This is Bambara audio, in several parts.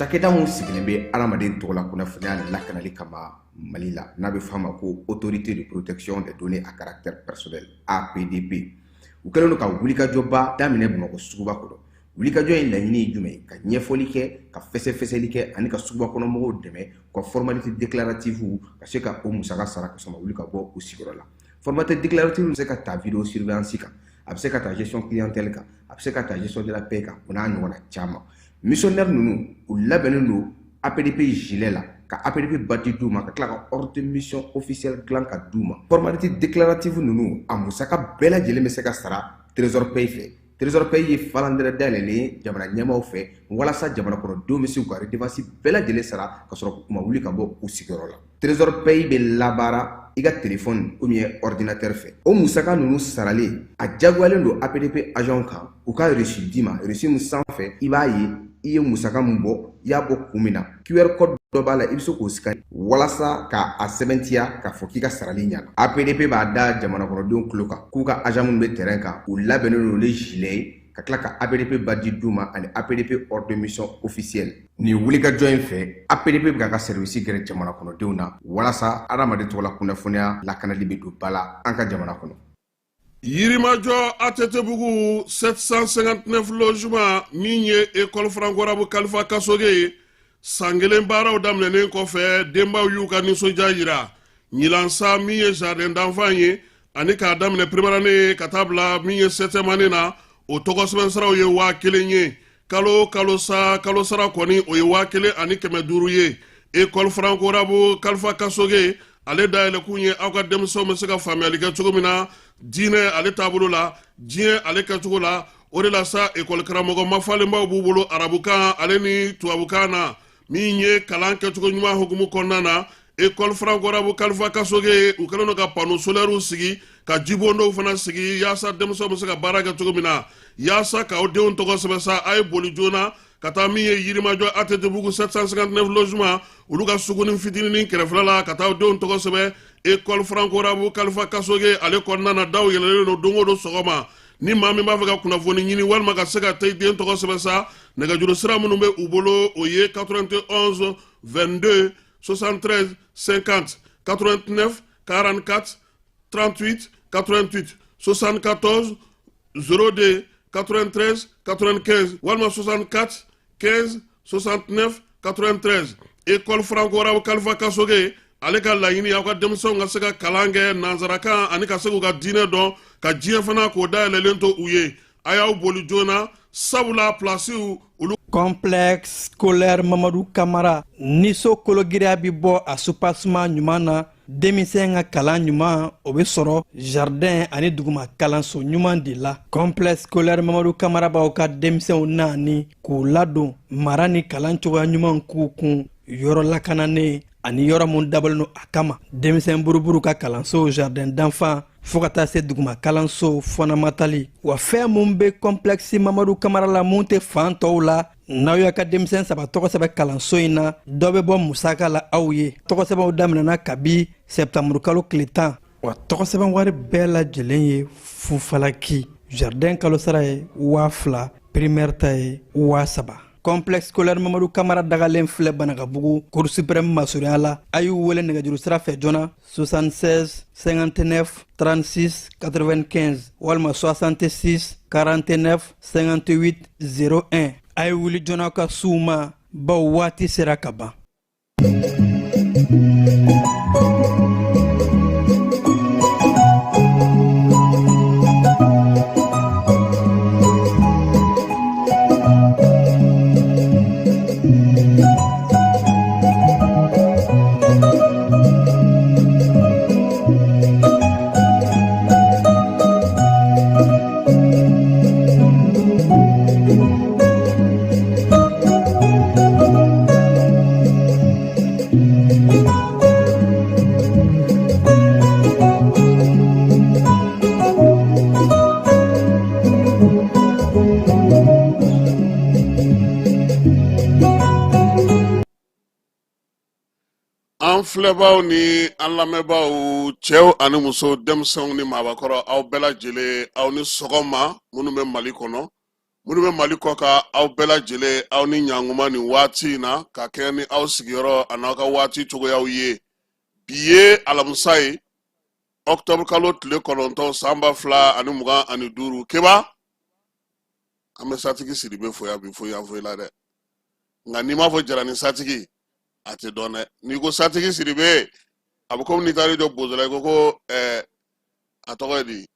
Cakɛda min sigilen bɛ adamaden tɔgɔla kunnafoniya lakanali kama Mali la, n'a bɛ f'a ma ko Autorité de protection des données à caractère personnel, APDP, u kɛlen don ka wulikajɔba daminɛ Bamakɔ suguba kɔnɔ. Wulikajɔ in laɲini ye jumɛn ye? Ka ɲɛfɔli kɛ, ka fɛsɛfɛsɛli kɛ ani ka suguba kɔnɔ mɔgɔw dɛmɛ u ka formalité déclarative ka se ka o musaka sara ka sɔrɔ wuli ka bɔ u sigiyɔrɔ la. Formalité déclarative bɛ se ka ta vidéo surveillance kan, a bɛ se ka ta gestion clientèle kan, a bɛ se ka ta gestion de la paie kan, o n'a ɲɔgɔnna caman. Missionnaire ninnu, u labɛnnen don APDP gilet la, ka APDP badge d'u ma, ka tila ka ordre de mission officielle dilan ka d'u ma. Formalité déclarative ninnu, a musaka bɛɛ lajɛlen bɛ se ka sara Trésor Paye fɛ. Trésor Paye ye falandɛrɛ dayɛlɛlen ye jamana ɲɛmaaw fɛ walasa jamana kɔnɔdenw bɛ se k'u ka redevance bɛɛ lajɛlen sara ka sɔrɔ u ma wuli ka bɔ u sigiyɔrɔ la. Trésor Paye bɛ labaara i ka téléphone ou bien ordinateur fɛ. O musaka ninnu saralen, a diyagoyalen don APDP agent kan u ka reçu d'i ma, reçu min sanfɛ i b'a ye i ye musaka min bɔ, i y'a bɔ kun min na. QR code dɔ b'a la, i bɛ se k'o scanner walasa k'a sɛbɛntiya k'a fɔ k'i ka sarali ɲɛna. APDP b'a da jamana kɔnɔdenw tulo kan k'u ka agent minnu bɛ terrain kan, u labɛnnen don ni gilet ye, ka tila ka APDP badge d'u ma ani APDP ordre de mission officielle. Nin wulikajɔ in fɛ, APDP bɛ k'a ka service gɛrɛ jamana kɔnɔdenw na walasa adamaden tɔgɔla kunnafoniya lakanali bɛ don ba la an ka jamana kɔnɔ. Yirimajɔ ATT-bugu 759 logement min ye école franco-arabe Kalifa Kasoge ye, san kelen baaraw daminɛnen kɔfɛ, denbaw y'u ka nisɔndiya yira. Ɲinan sa, min ye jardin d'enfant ye ani k'a daminɛ première année ka taa bila min ye septième année na, o tɔgɔ sɛbɛn siraw ye 1000 ye kalo kalo sa. Kalo sara kɔni, o ye 1500 ye. École franco-arabe Kalifa Kasoge, ale dayɛlɛkun ye aw ka denmisɛnw bɛ se ka faamuyali kɛ cogo min na diinɛ ale taabolo la, diɲɛ ale kɛcogo la. O de la sa, ekɔli karamɔgɔ mafalenbaw b'u bolo arabukan ale ni tubabukan na, min ye kalan kɛcogo ɲuman hukumu kɔnɔna na. École franco-arabe Kalifa Kasoge, u kɛlen don ka panneau solaires sigi, ka jibondow fana sigi yaasa denmisɛnw bɛ se ka baara kɛ cogo min na. Yaasa k'aw denw tɔgɔ sɛbɛn sa, a ye boli joona ka taa min ye Yirimajɔ ATT-bugu 759 logement, olu ka suguni fitininin kɛrɛfɛla la, ka taa denw tɔgɔ sɛbɛn école franco-arabe Kalifa Kasoge ale kɔnɔna na. Daw yɛlɛlen don don o don sɔgɔma. Ni maa min b'a fɛ ka kunnafoni ɲini walima ka se ka taa i den tɔgɔ sɛbɛn sa, nɛgɛjuru sira minnu bɛ u bolo, o ye 91 22 73 50, 89 44 38 88, 74 02 93 95 walima 64 15 69 93. École franco-arabe Kalifa Kasoge ale ka laɲini, aw ka denmisɛnw ka se ka kalan kɛ nansarakan ani ka se k'u ka diinɛ dɔn, ka diɲɛ fana k'o dayɛlɛlen to u ye. A y'aw boli joona, sabula pilasiw olu. Complexe scolaire Mamadu Kamara ni so kologiriya bɛ bɔ a soubassement ɲuman na, denmisɛn ka kalan ɲuman, o bɛ sɔrɔ jardin ani duguma kalanso ɲuman de la. Complexe scolaire Mamadu Kamara b'aw ka denmisɛnw naani k'u ladon mara ni kalan cogoya ɲuman k'u kun, yɔrɔ lakananen ani yɔrɔ mun dabɔlen don a kama. Denmisɛn buruburu ka kalanso, jardin d'enfant, fo ka taa se duguma kalanso fondamental. Wa fɛn mun bɛ complexe Mamadu Kamara la, mun tɛ fan tɔw la, n'aw y'a ka denmisɛn saba tɔgɔ sɛbɛn kalanso in na, dɔ bɛ bɔ musaka la aw ye. Tɔgɔ sɛbɛnw daminɛna kabi sɛptanburukalo tile 10. Wa tɔgɔ sɛbɛn wari bɛɛ lajɛlen ye fufalaki. Jardin kalosara ye 2000, primaire ta ye 3000. Complexe scolaire Mamadu Kamara dagalen filɛ Banakabugu, Cour suprême masurunya la. A y'u wele nɛgɛjuru sira fɛ joona, 76 59 36 95 walima 66 49 58 01. A ye wuli joona ka s'u ma, bawo waati sera ka ban. An filɛbaaw ni an lamɛnbaaw, cɛw ani musow, denmisɛnw ni maabakɔrɔ, aw bɛɛ lajɛlen aw ni sɔgɔma. Minnu bɛ Mali kɔnɔ, minnu bɛ Mali kɔkan, aw bɛɛ lajɛlen aw ni ɲankuma nin waati in na, ka kɛɲɛ ni aw sigiyɔrɔ an'aw ka waati cogoyaw ye. Bi ye alamisa ye, ɔkutɔburu kalo tile 9, san 2025. Keba, an bɛ Satigi Sidibe fo yan bi, fo yan foyi la dɛ. Nka n'i m'a fɔ Jarani Satigi, a tɛ dɔn dɛ. N'i ko Satigi Sidibe, a bɛ komi n'i taara i jɔ Bozola, i ko ko a tɔgɔ ye di?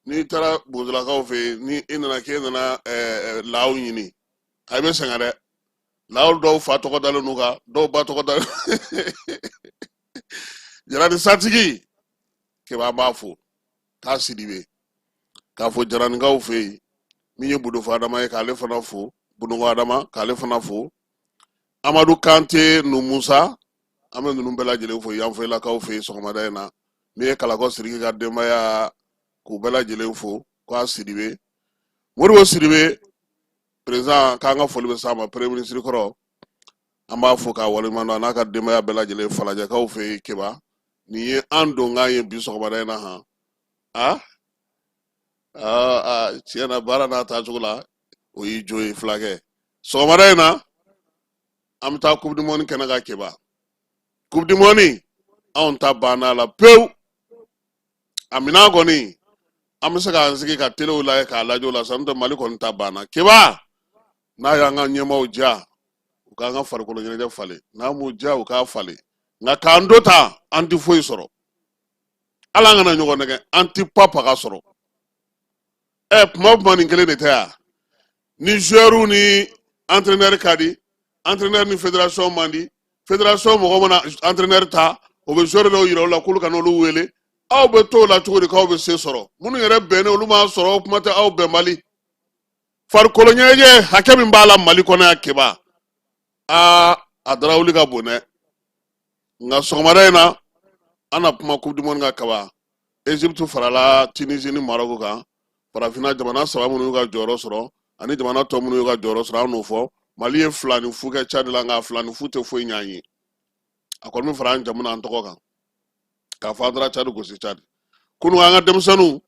N'i taara Bozolakaw fɛ yen, ni i nana k'e nana laaw ɲini, a bɛ sɛgɛn dɛ. Laaw dɔw fa tɔgɔ dalen n'u kan, dɔw ba tɔgɔ dalen. Jarani Satigi Keba, an b'a fo k'a Sidibe, k'a fo Jaranikaw fɛ yen. Min ye Budofo Adama ye, k'ale fana fo, Budongo Adama, k'ale fana fo, Amadu Kante nu Musa, an bɛ ninnu bɛɛ lajɛlen fo Yanfoyilakaw fɛ yen sɔgɔmada in na. Min ye Kalakɔ Sidiki ka denbaya, k'u bɛɛ lajɛlen fo k'a Sidibe. Modibo Sidibe président, k'an ka foli bɛ s'a ma, premier ministre kɔrɔ, an b'a fo k'a waleɲuman dɔn, a n'a ka denbaya bɛɛ lajɛlen Falajɛkaw fɛ yen. Keba, nin ye an donkan ye bi sɔgɔmada in na. Han, a aa, tiɲɛ na, baara n'a taacogo la, o y'i jo ye. Fulakɛ, sɔgɔmada in na, an bɛ taa coupe du monde kɛnɛ kan. Keba, coupe du monde, anw ta banna a la pewu. A minɛn kɔni, an bɛ se k'an sigi ka telew lajɛ k'a lajɛ o la sa, n'o tɛ Mali kɔni ta banna. Keba, n'a y'an ka ɲɛmaaw diya, u k'an ka farikolo ɲɛnajɛ falen, n'a m'u diya, u k'a falen. Nka k'an to tan, an tɛ foyi sɔrɔ. Ala, an kana ɲɔgɔn nɛgɛ, an tɛ pa paga sɔrɔ. Ɛ, kuma o kuma, nin kelen de tɛ yan. Ni joueur ni entraîneur ka di, entraîneur ni fédération man di. Fédération mɔgɔ mana entraîneur ta, o bɛ joueur dɔw yira u la k'olu ka n'olu wele. Aw bɛ t'o la cogo di k'aw bɛ se sɔrɔ? Minnu yɛrɛ bɛnnen, olu m'a sɔrɔ, o kuma tɛ aw bɛnbali. Farikolo ɲɛnajɛ hakɛ min b'a la Mali kɔnɔ yan, Keba, aa, a darawuli ka bon dɛ. Nka sɔgɔmada in na, an na kuma coupe du monde kan. Kaba, Egypte farala Tunisie ni Maroc kan, farafinna jamana saba minnu y'u ka jɔyɔrɔ sɔrɔ ani jamana tɔ minnu y'u ka jɔyɔrɔ sɔrɔ, an n'o fɔ. Mali ye 2-0 kɛ Tchad la, nka 2-0 tɛ foyi ɲɛ an ye. A kɔni bɛ fara an jamu n'an tɔgɔ kan k'a fɔ an taara Tchad gosi. Tchad kunun, an ka denmisɛnninw,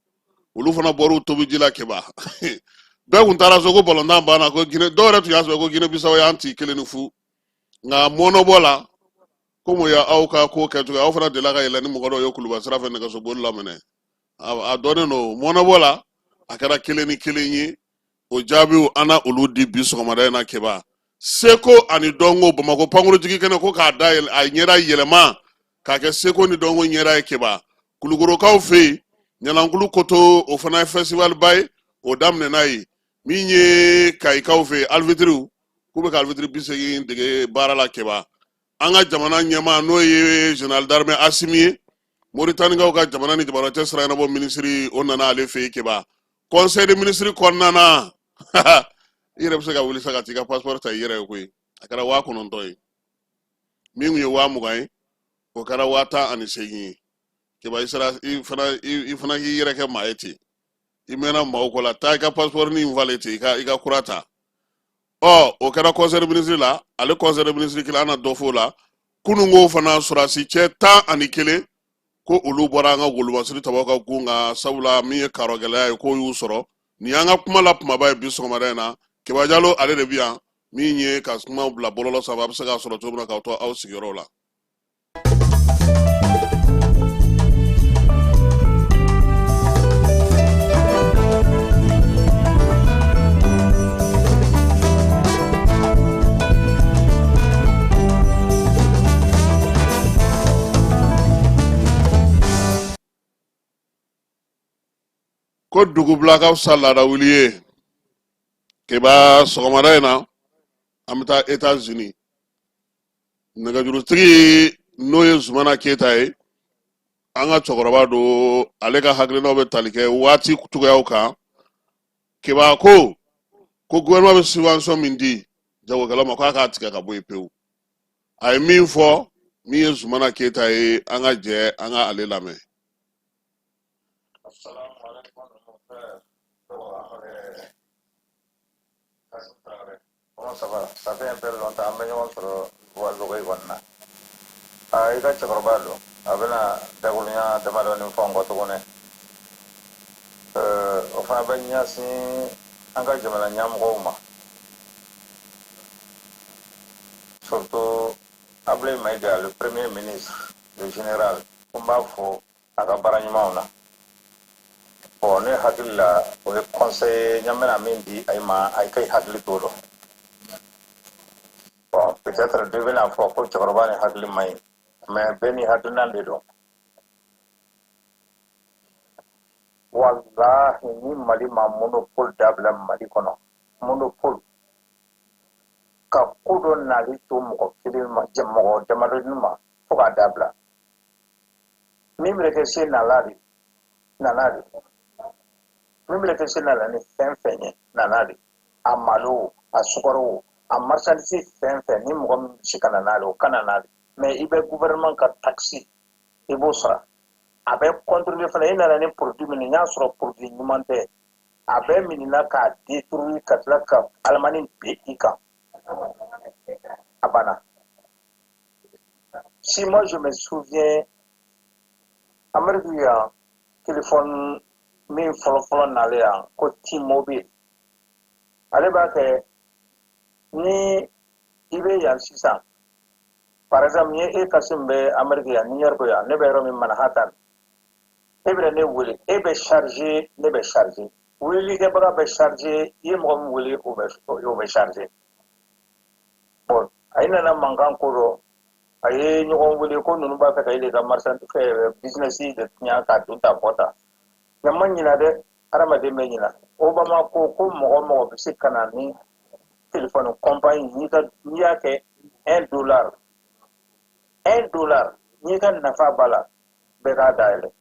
olu fana bɔr'u tobi ji la. Keba, bɛɛ kun taara so ko balontan banna, ko Guinée, dɔw yɛrɛ tun y'a sɔrɔ ko Guinée Bissau y'an ci 1-0. Nka mɔnɔbɔ la, komi o y'aw ka ko kɛcogo, aw fana delila ka yɛlɛ ni mɔgɔ dɔw ye kuluba sira fɛ nɛgɛsoboli la minɛ, a dɔnnen don. Mɔnɔbɔ la, a kɛra 1-1 ye. O jaabiw, an na olu di bi sɔgɔmada in na. Keba, seko ani dɔnko, Bamakɔ pankurujigi kɛnɛ ko k'a da a ɲɛda yɛlɛma k'a kɛ seko ni dɔnko ɲɛda ye. Keba, Kulukorokaw fɛ yen, Ɲalankulu koto, o fana ye festival ba ye, o daminɛna yen. Min ye Kayikaw fɛ yen, alibitiriw k'u bɛ ka alibitiri 80 dege baara la. Keba, an ka jamana ɲɛmaa, n'o ye général d'armée Asimi ye, Moritanikaw ka jamana ni jamana cɛ sira ɲɛnabɔ minisiri, o nana ale fɛ yen. Keba, conseil des ministres kɔnɔna na, i yɛrɛ bɛ se ka wuli sa ka t'i ka passeport ta i yɛrɛ ye koyi. A kɛra 9000 ye, min tun ye 20,000 ye, o kɛra 18,000 ye. Keba, i sera i fana, i fana k'i yɛrɛ kɛ maa ye ten. I mɛnna maaw kɔ la, taa i ka passeport nin falen ten, i ka kura ta. Ɔ, o kɛra conseil des ministres la. Ale conseil des ministres kelen, an na dɔ f'o la. Kununko fana, sɔrɔdasi cɛ 11, ko olu bɔra an ka golomasiri tabaw ka gun kan, sabula min ye karɔ gɛlɛya ye, k'o y'u sɔrɔ. Nin y'an ka kuma la kumaba ye bi sɔgɔmada in na. Keba Jalo, ale de bɛ yan, min ye ka kumaw bila bɔlɔlɔ sanfɛ, a bɛ se k'a sɔrɔ cogo min na k'aw to aw sigiyɔrɔw la. Ko dugubila ka fisa laada wuli ye. Keba, sɔgɔmada in na, an bɛ taa Etats-Unis. Nɛgɛjurutigi, n'o ye Zumana Keyita ye, an ka cɛkɔrɔba don, ale ka hakilinaw bɛ tali kɛ waati cogoyaw kan. Keba ko gouvernement bɛ subvention min di jagokɛlaw ma, k'a k'a tigɛ ka bɔ yen pewu. A ye min fɔ, min ye Zumana Keyita ye, an ka jɛ an ka ale lamɛn. Comment ça va? Ça fait un peu longtemps, an bɛ ɲɔgɔn sɔrɔ voix lɔgɔ kɔni na. Aa, i ka cɛkɔrɔba don, a bɛna dakuruɲa damadɔni fɔ n kɔ tuguni. O fana bɛ ɲɛsin an ka jamana ɲɛmɔgɔw ma, surtout Ablaye Maïga, le premier ministre, le général. Ko n b'a fo a ka baara ɲumanw na. Bon, ne hakili la, o ye conseil n bɛna min di a ma, a ka hakili t'o dɔn. Bon, peut-être dɔ bɛna fɔ ko cɛkɔrɔba ni hakili man ɲi, mais bɛɛ ni hakilina de don. Walahi, ni Mali ma monopole dabila Mali kɔnɔ, monopole ka ko dɔ nali to mɔgɔ kelen ma, mɔgɔ damadɔni ma, fo k'a dabila. Min bɛ kɛ se nala de, nana de. Min bɛ kɛ se nala ni fɛn fɛn ye, nana de. A malo, a sukaro, a marchandise, fɛn fɛn ni mɔgɔ min bɛ se ka na n'ale, o ka na n'ale. Mais i bɛ gouvernement ka taxe, i b'o sara. A bɛ contrôler fana. I nana ni produit min ye, n y'a sɔrɔ produit ɲuman tɛ, a bɛ minɛ k'a détruire, ka tila ka alamani bin i kan. A banna. Si moi je me souviens, Amérique yan, téléphone min fɔlɔfɔlɔ nalen yan ko T-Mobile, ale b'a kɛ ni i bɛ yan sisan, par exemple, ni e Kasim bɛ Amérique yan, New York yan, ne bɛ yɔrɔ min, Manhattan, e bɛ ne wele, e bɛ charger, ne bɛ charger, welelikɛbaga bɛ charger, i ye mɔgɔ min wele, o bɛ charger. Bon, a nana mankan ko dɔ, a ye ɲɔgɔn wele ko ninnu b'a fɛ ka ile ka marchand business de tiɲɛ k'a don ta bɔ ta. Nka ma ɲina dɛ, hadamaden bɛ ɲina. Obama ko ko mɔgɔ mɔgɔ bɛ se ka na ni téléphone compagnie, n'i ka n'i y'a kɛ 1 dollar, 1 dollar, n'i ka nafa b'a la, bɛɛ k'a dayɛlɛ.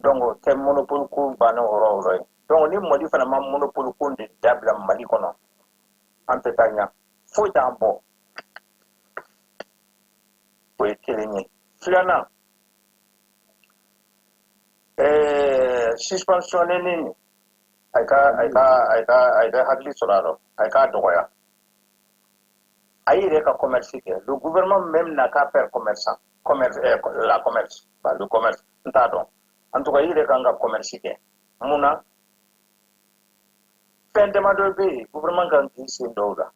Donc o tɛ monopole ko bannen o yɔrɔ o yɔrɔ ye. Donc ni Mali fana ma monopole ko de dabila Mali kɔnɔ, an tɛ taa ɲɛ, foyi t'an bɔ. O ye kelen ye. Filanan, suspensionné nin, a ka hakili sɔrɔ a rɔ, a k'a dɔgɔya. A yɛrɛ ka commerce kɛ. Le gouvernement même n'a qu'à faire commerçant, commerce, la commerce, pas le commerce, n t'a dɔn. En tout cas, i yɛrɛ kan ka commerce kɛ. Mun na? Fɛn damadɔ bɛ yen, gouvernement kan k'i sen dɔw la.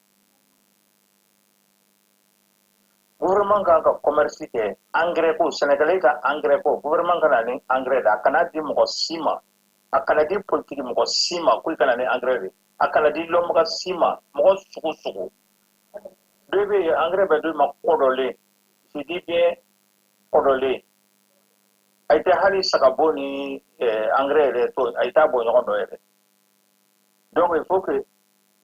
Gouvernement kan ka commerce kɛ. Engrais ko, Sénégalais ka engrais ko, gouvernement ka na ni engrais de. A kana di mɔgɔ si ma, a kana di politique mɔgɔ si ma ko i kana ni engrais de. A kana di lɔnbaga si ma, mɔgɔ sugu sugu dɔ bɛ yen, engrais bɛ d'u ma kɔdɔlen, je dis bien kɔdɔlen. A tɛ hali sagabo ni engrais yɛrɛ to, a t'a bɔ ɲɔgɔn dɔ yɛrɛ. Donc il faut que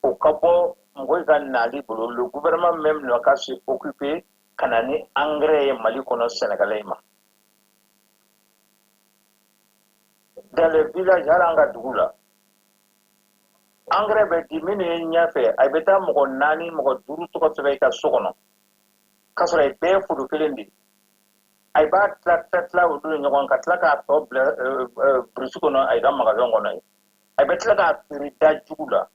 o ka bɔ mɔgɔw ka nali bolo. Le gouvernement même n'a qu'à se occuper ka na ni engrais ye Mali kɔnɔ, Sénégalais ma. Dans les villages, hali an ka dugu la, engrais bɛ di minnu ye ɲɛfɛ, a bɛ taa mɔgɔ naani, mɔgɔ duuru tɔgɔ sɛbɛn i ka so kɔnɔ, k'a sɔrɔ i bɛɛ ye foro kelen de ye. A b'a tila tila tila olu ni ɲɔgɔn, ka tila k'a tɔ bila brousse kɔnɔ a ka magasin kɔnɔ yen. A bɛ tila k'a feere da jugu la.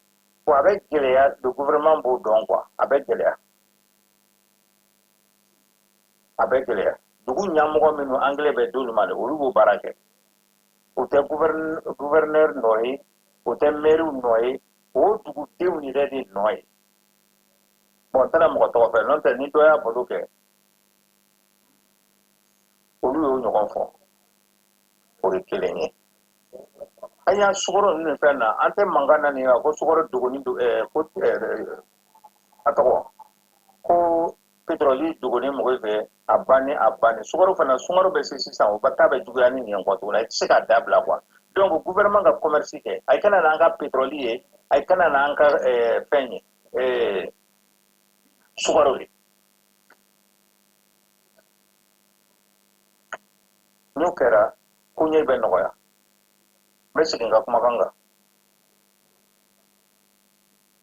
Bon, a bɛ gɛlɛya. Le gouvernement b'o dɔn quoi. A bɛ gɛlɛya, a bɛ gɛlɛya. Dugu ɲɛmɔgɔ minnu engrais bɛ d'olu ma dɛ, olu b'o baara kɛ. O tɛ gouverneur nɔ ye, o tɛ maire nɔ ye, o dugudenw yɛrɛ de nɔ ye. Bon, n tɛna mɔgɔ tɔgɔ fɛ, n'o tɛ ni dɔ y'a balo kɛ, olu y'o ɲɔgɔn fɔ. O ye kelen ye. An y'a sukaro ninnu fɛn na, an tɛ mankan na nin kan ko sukaro dogoni don, ko a tɔgɔ ko pétrole dogoni mɔgɔw fɛ, a banni, a banni. Sukaro fana, sunkalo bɛ se sisan, o ba taa bɛ juguya ni nin ye kɔ tuguni, a tɛ se k'a dabila quoi. Donc gouvernement ka commerce kɛ, a kana n'an ka pétrole ye, a kana n'an ka fɛn ye, sukaro ye. N'o kɛra, koɲɛ bɛ nɔgɔya. N bɛ segin n ka kumakan kan: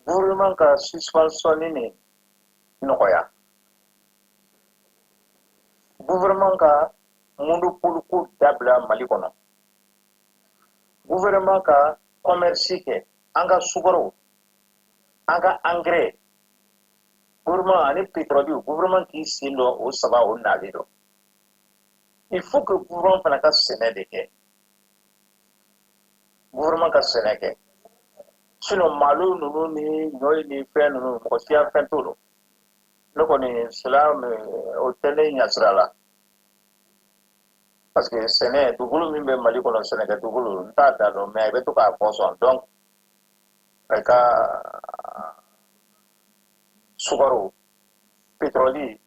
gouvernement ka suspension nin nɔgɔya, gouvernement ka monopole ko dabila Mali kɔnɔ, gouvernement ka commerce kɛ, an ka sukaro, an ka engrais, gouvernement ka na n'a ye. Gouvernement ani pétrole, gouvernement k'i sen don o saba o nali dɔ. Il faut que gouvernement fana ka sɛnɛ de kɛ. Gouvernement ka sɛnɛ kɛ. Sinon malo ninnu ni ɲɔ ni fɛn ninnu, mɔgɔ si ya fɛn t'o dɔn. Ne kɔni cela o tɛ ne ɲɛsira la. Parce que sɛnɛ, dugukolo min bɛ Mali kɔnɔ, sɛnɛkɛ dugukolo, n t'a da dɔn, mais a bɛ to k'a fɔ sɔn. Donc a ka sukaro, pétrole,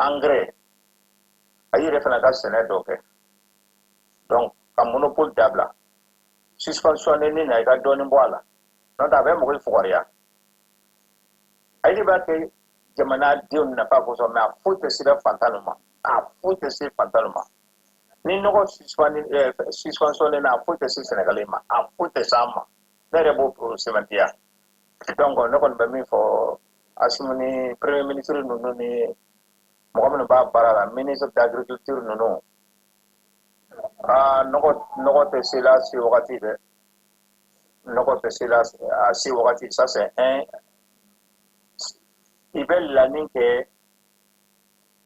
engrais, a yɛrɛ fana ka sɛnɛ dɔ kɛ. Donc ka monopole dabila. Suspensionné na, i ka dɔɔnin bɔ a la. N'o tɛ a bɛ mɔgɔ fugariya. A yɛrɛ b'a kɛ jamanadenw nafa kosɔn, mais a foyi tɛ se fantan ma. A foyi tɛ se fantan ma. Ni nɔgɔ suspensionné na, a foyi tɛ se Sɛnɛgali ma, a foyi tɛ se an ma. Ne yɛrɛ b'o sɛmɛntiya. Donc ne kɔni bɛ min fɔ Assimi ni premier ministre ninnu ni mɔgɔ minnu b'a baara la, ministre d'agriculture ninnu, aa, nɔgɔ tɛ se la se wagati dɛ. Nɔgɔ tɛ se la a se wagati, ça c'est un. I bɛ lanin kɛ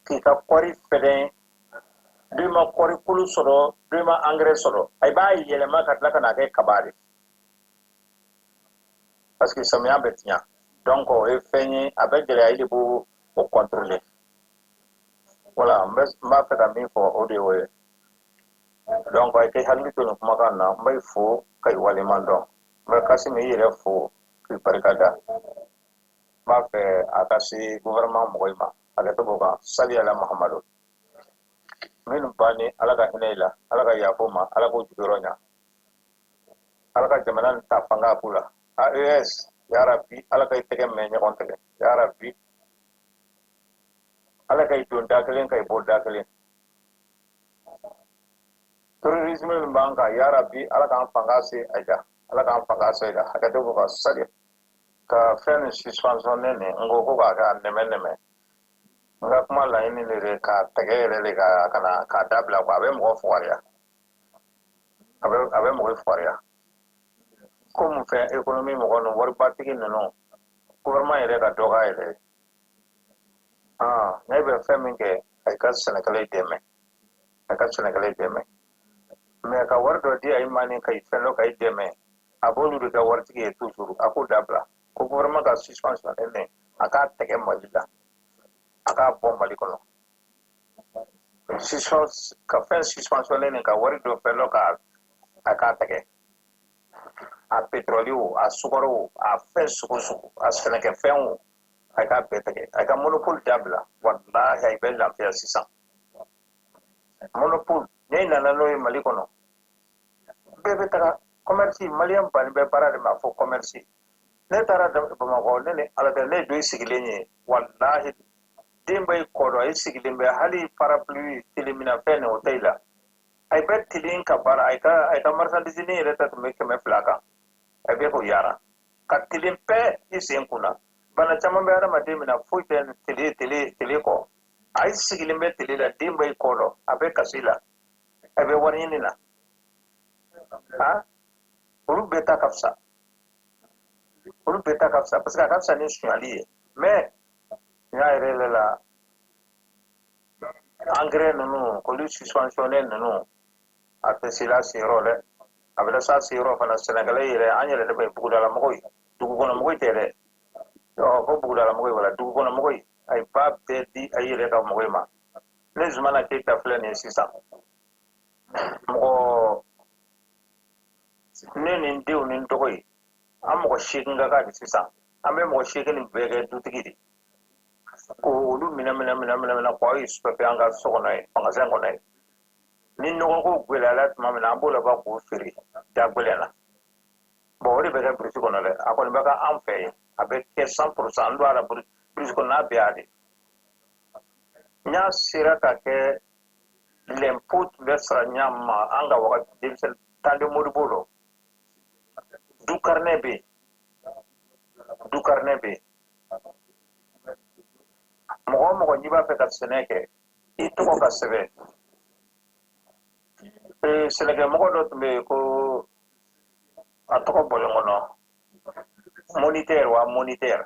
k'i ka kɔɔri fɛdɛn, dɔ ma kɔɔri kolo sɔrɔ, dɔ ma engrais sɔrɔ, a b'a yɛlɛma ka tila ka n'a kɛ kaba de, parce que samiya bɛ tiɲɛ. Donc o ye fɛn ye, a bɛ gɛlɛya, i de b'o o contrôler. Voilà, n b'a fɛ ka min fɔ, o de y'o ye. Donc a k'i hakili to nin kumakan na. N b'i fo ka i waleɲuman dɔn. N bɛ Kasimi, i yɛrɛ fo k'i barika da. N b'a fɛ a ka se gouvernement mɔgɔw ma, hakɛto b'o kan. Sali ala Mahamadu. Minnu banni, Ala ka hinɛ i la, Ala ka yafa u ma, Ala k'u juguyɔrɔ ɲa, Ala ka jamana nin ta fanga k'u la. AES, yarabi, Ala ka i tɛgɛ mɛn ɲɔgɔn tɛgɛ, yarabi, Ala ka i don da kelen ka i bɔ da kelen. Terrorisme min b'an kan, yarabi, Ala k'an fanga se a ja, Ala k'an fanga se a ja. Hakɛto b'o kan. Sali ka fɛn nin suspensionné nin, n ko k'a k'a nɛmɛ nɛmɛ. N ka kuma laɲini de k'a tɛgɛ yɛrɛ de ka na k'a dabila quoi. A bɛ mɔgɔ fugariya, a bɛ mɔgɔ fugariya. Komi fɛn économie mɔgɔ ninnu, waribatigi ninnu, gouvernement yɛrɛ ka dɔ k'a yɛrɛ ye. Ne bɛ fɛn min kɛ, a ka sɛnɛkɛlaw dɛmɛ, a ka sɛnɛkɛlaw dɛmɛ, mais ka wari dɔ di a ma ni ka fɛn dɔ ka i dɛmɛ, a b'olu de kɛ waritigi ye toujours. A k'o dabila. Ko gouvernement ka suspension nin, a k'a tɛgɛ Mali la, a k'a bɔ Mali kɔnɔ. Ka fɛn suspensionné nin, ka wari dɔ fɛn dɔ ka a k'a tɛgɛ, a pétrole o, a sukaro o, a fɛn sugu sugu, a sɛnɛkɛfɛn o, a k'a bɛɛ tigɛ. A ka monopole dabila. Walahi, a bɛ lafiya sisan. Monopole ne nana n'o ye Mali kɔnɔ, bɛɛ bɛ taga commerce. Maliyɛn banni bɛ baara de ma fɔ commerce. Ne taara Bamakɔ, ne ni Ala tɛ, ne ye dɔ sigilen ye, walahi, den bɛ kɔ dɔn, a ye sigilen bɛ, hali parapluie teleminafɛn nin o tɛ i la. A bɛ telen ka baara, a ka marchandise ne yɛrɛ ta tun bɛ 200 kan, a bɛ k'o yaara ka telen pɛ i sen kunna. Bana caman bɛ hadamaden min na, foyi tɛ tele tele tele kɔ. A ye sigilen bɛ tele la, den bɛ i kɔ dɔn, a bɛ kasi la, a bɛ wari ɲini na. Ha, olu bɛɛ ta ka fisa, olu bɛɛ ta ka fisa, parce que a ka fisa ni sonyali ye. Mais n y'a yɛrɛ yɛrɛ la, engrais ninnu k'olu suspensionné ninnu, a tɛ se la seyɔrɔ dɛ. A bɛ s'a seyɔrɔ fana. Sɛnɛkɛla yɛrɛ, an yɛrɛ de bɛ bugudalamɔgɔw ye, dugukɔnɔmɔgɔw tɛ dɛ. Ɔ ko bugudalamɔgɔw, wala dugukɔnɔmɔgɔw, a ye ba bɛɛ di a yɛrɛ ka mɔgɔw ma. Ne Zumana Keyita filɛ nin ye sisan, mɔgɔ ne ni n denw ni n dɔgɔ ye, an mɔgɔ 8 ka kan de sisan. An bɛ mɔgɔ 8 nin bɛɛ kɛ dutigi de, k'olu minɛ minɛ minɛ minɛ minɛ k'aw ye sufɛ an ka so kɔnɔ yen, magasin kɔnɔ yen. Ni nɔgɔko gɛlɛyara tuma min na, an b'o laban k'o feere da gɛlɛn na. Bon, o de bɛ kɛ brousse kɔnɔ dɛ. A kɔni bɛ kɛ an fɛ yen, a bɛ kɛ 100%. An don a la brousse kɔnɔ n'a bɛɛ y'a de. N y'a sera ka kɛ l'impôt tun bɛ sara ɲa ma an ka wagati denmisɛnnin temps de Modibo lɔ. Du carnet bɛ yen, du carnet bɛ yen. Mɔgɔ o mɔgɔ n'i b'a fɛ ka sɛnɛ kɛ, i tɔgɔ ka sɛbɛn. Sɛnɛkɛmɔgɔ dɔ tun bɛ yen ko a tɔgɔ bɔlen kɔnɔ, moniteur wa moniteur.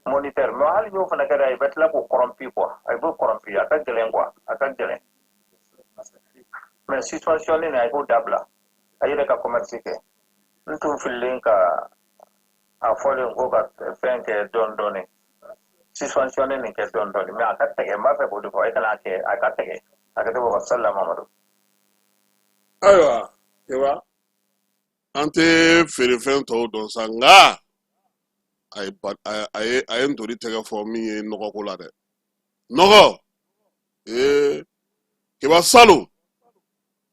Moniteur, mais hali n'o fana kɛra, i bɛ tila k'o corrompu quoi, a b'o corrompu, a ka gɛlɛn quoi, a ka gɛlɛn. Mais suspension nin, a k'o dabila, a yɛrɛ ka commerce kɛ. N tun fililen ka a fɔlen ko ka fɛn kɛ dɔɔni dɔɔni, suspension nin kɛ dɔɔni dɔɔni, mais a ka tɛgɛ. N b'a fɛ k'o de fɔ, e kana kɛ, a ka tɛgɛ, a ka tɛgɛ ka sala Mamadu. Ayiwa Keba, an tɛ feerefɛn tɔw dɔn sa, nka a ye a ye a ye ntori tɛgɛ fɔ min ye nɔgɔko la dɛ. Nɔgɔ ee Keba, salon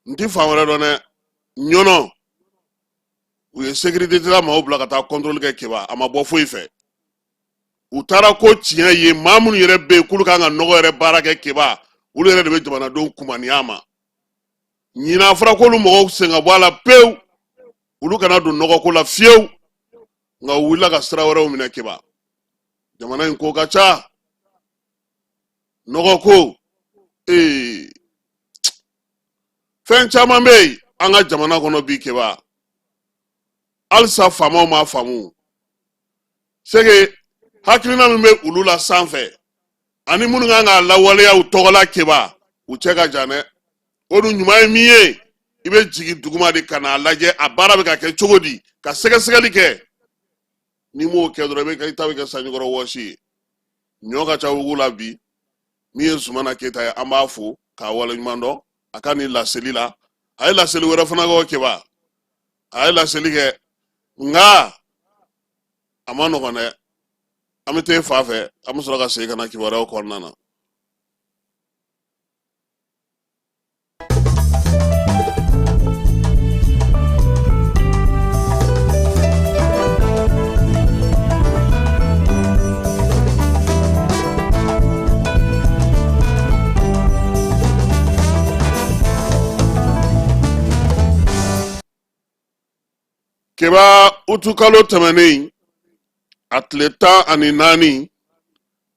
n ti fan wɛrɛ dɔn dɛ, Ɲɔnɔ u ye sécurité la maaw bila ka taa contrôle kɛ Keba, a ma bɔ foyi fɛ. U taara ko tiɲɛ ye, maa minnu yɛrɛ bɛ yen k'olu kan ka nɔgɔ yɛrɛ baara kɛ Keba, olu yɛrɛ de bɛ jamanadenw kumaniya ma. Ɲinan a fɔra k'olu mɔgɔw sen ka bɔ a la pewu, olu kana don nɔgɔko la fiyewu, nka u wulila ka sira wɛrɛw minɛ Keba. Jamana in ko ka ca, nɔgɔko ee fɛn caman bɛ yen an ka jamana kɔnɔ bi Keba, halisa faamaw m'a faamu. Sege hakilina min bɛ olu la sanfɛ ani minnu kan k'a lawaleya u tɔgɔ la Keba, u cɛ ka jan dɛ. O dun ɲuman ye min ye, i bɛ jigin duguma de ka n'a lajɛ a baara bɛ ka kɛ cogo di, ka sɛgɛsɛgɛli kɛ. N'i m'o kɛ dɔrɔn, i bɛ i ta bɛ kɛ sanjikɔrɔ wɔsi ye. Ɲɔ ka ca wugu la bi. Min ye Zumana Keyita ye, an b'a fo k'a waleɲuman dɔn a ka nin laseli la. A ye laseli wɛrɛ fana kɛ Keba, a ye laseli kɛ, nka a ma nɔgɔn dɛ. An bɛ taa fa fɛ, an bɛ sɔrɔ ka segin ka na kibaruyaw kɔnɔna na. Keba, utukalo tɛmɛnen a tile 14,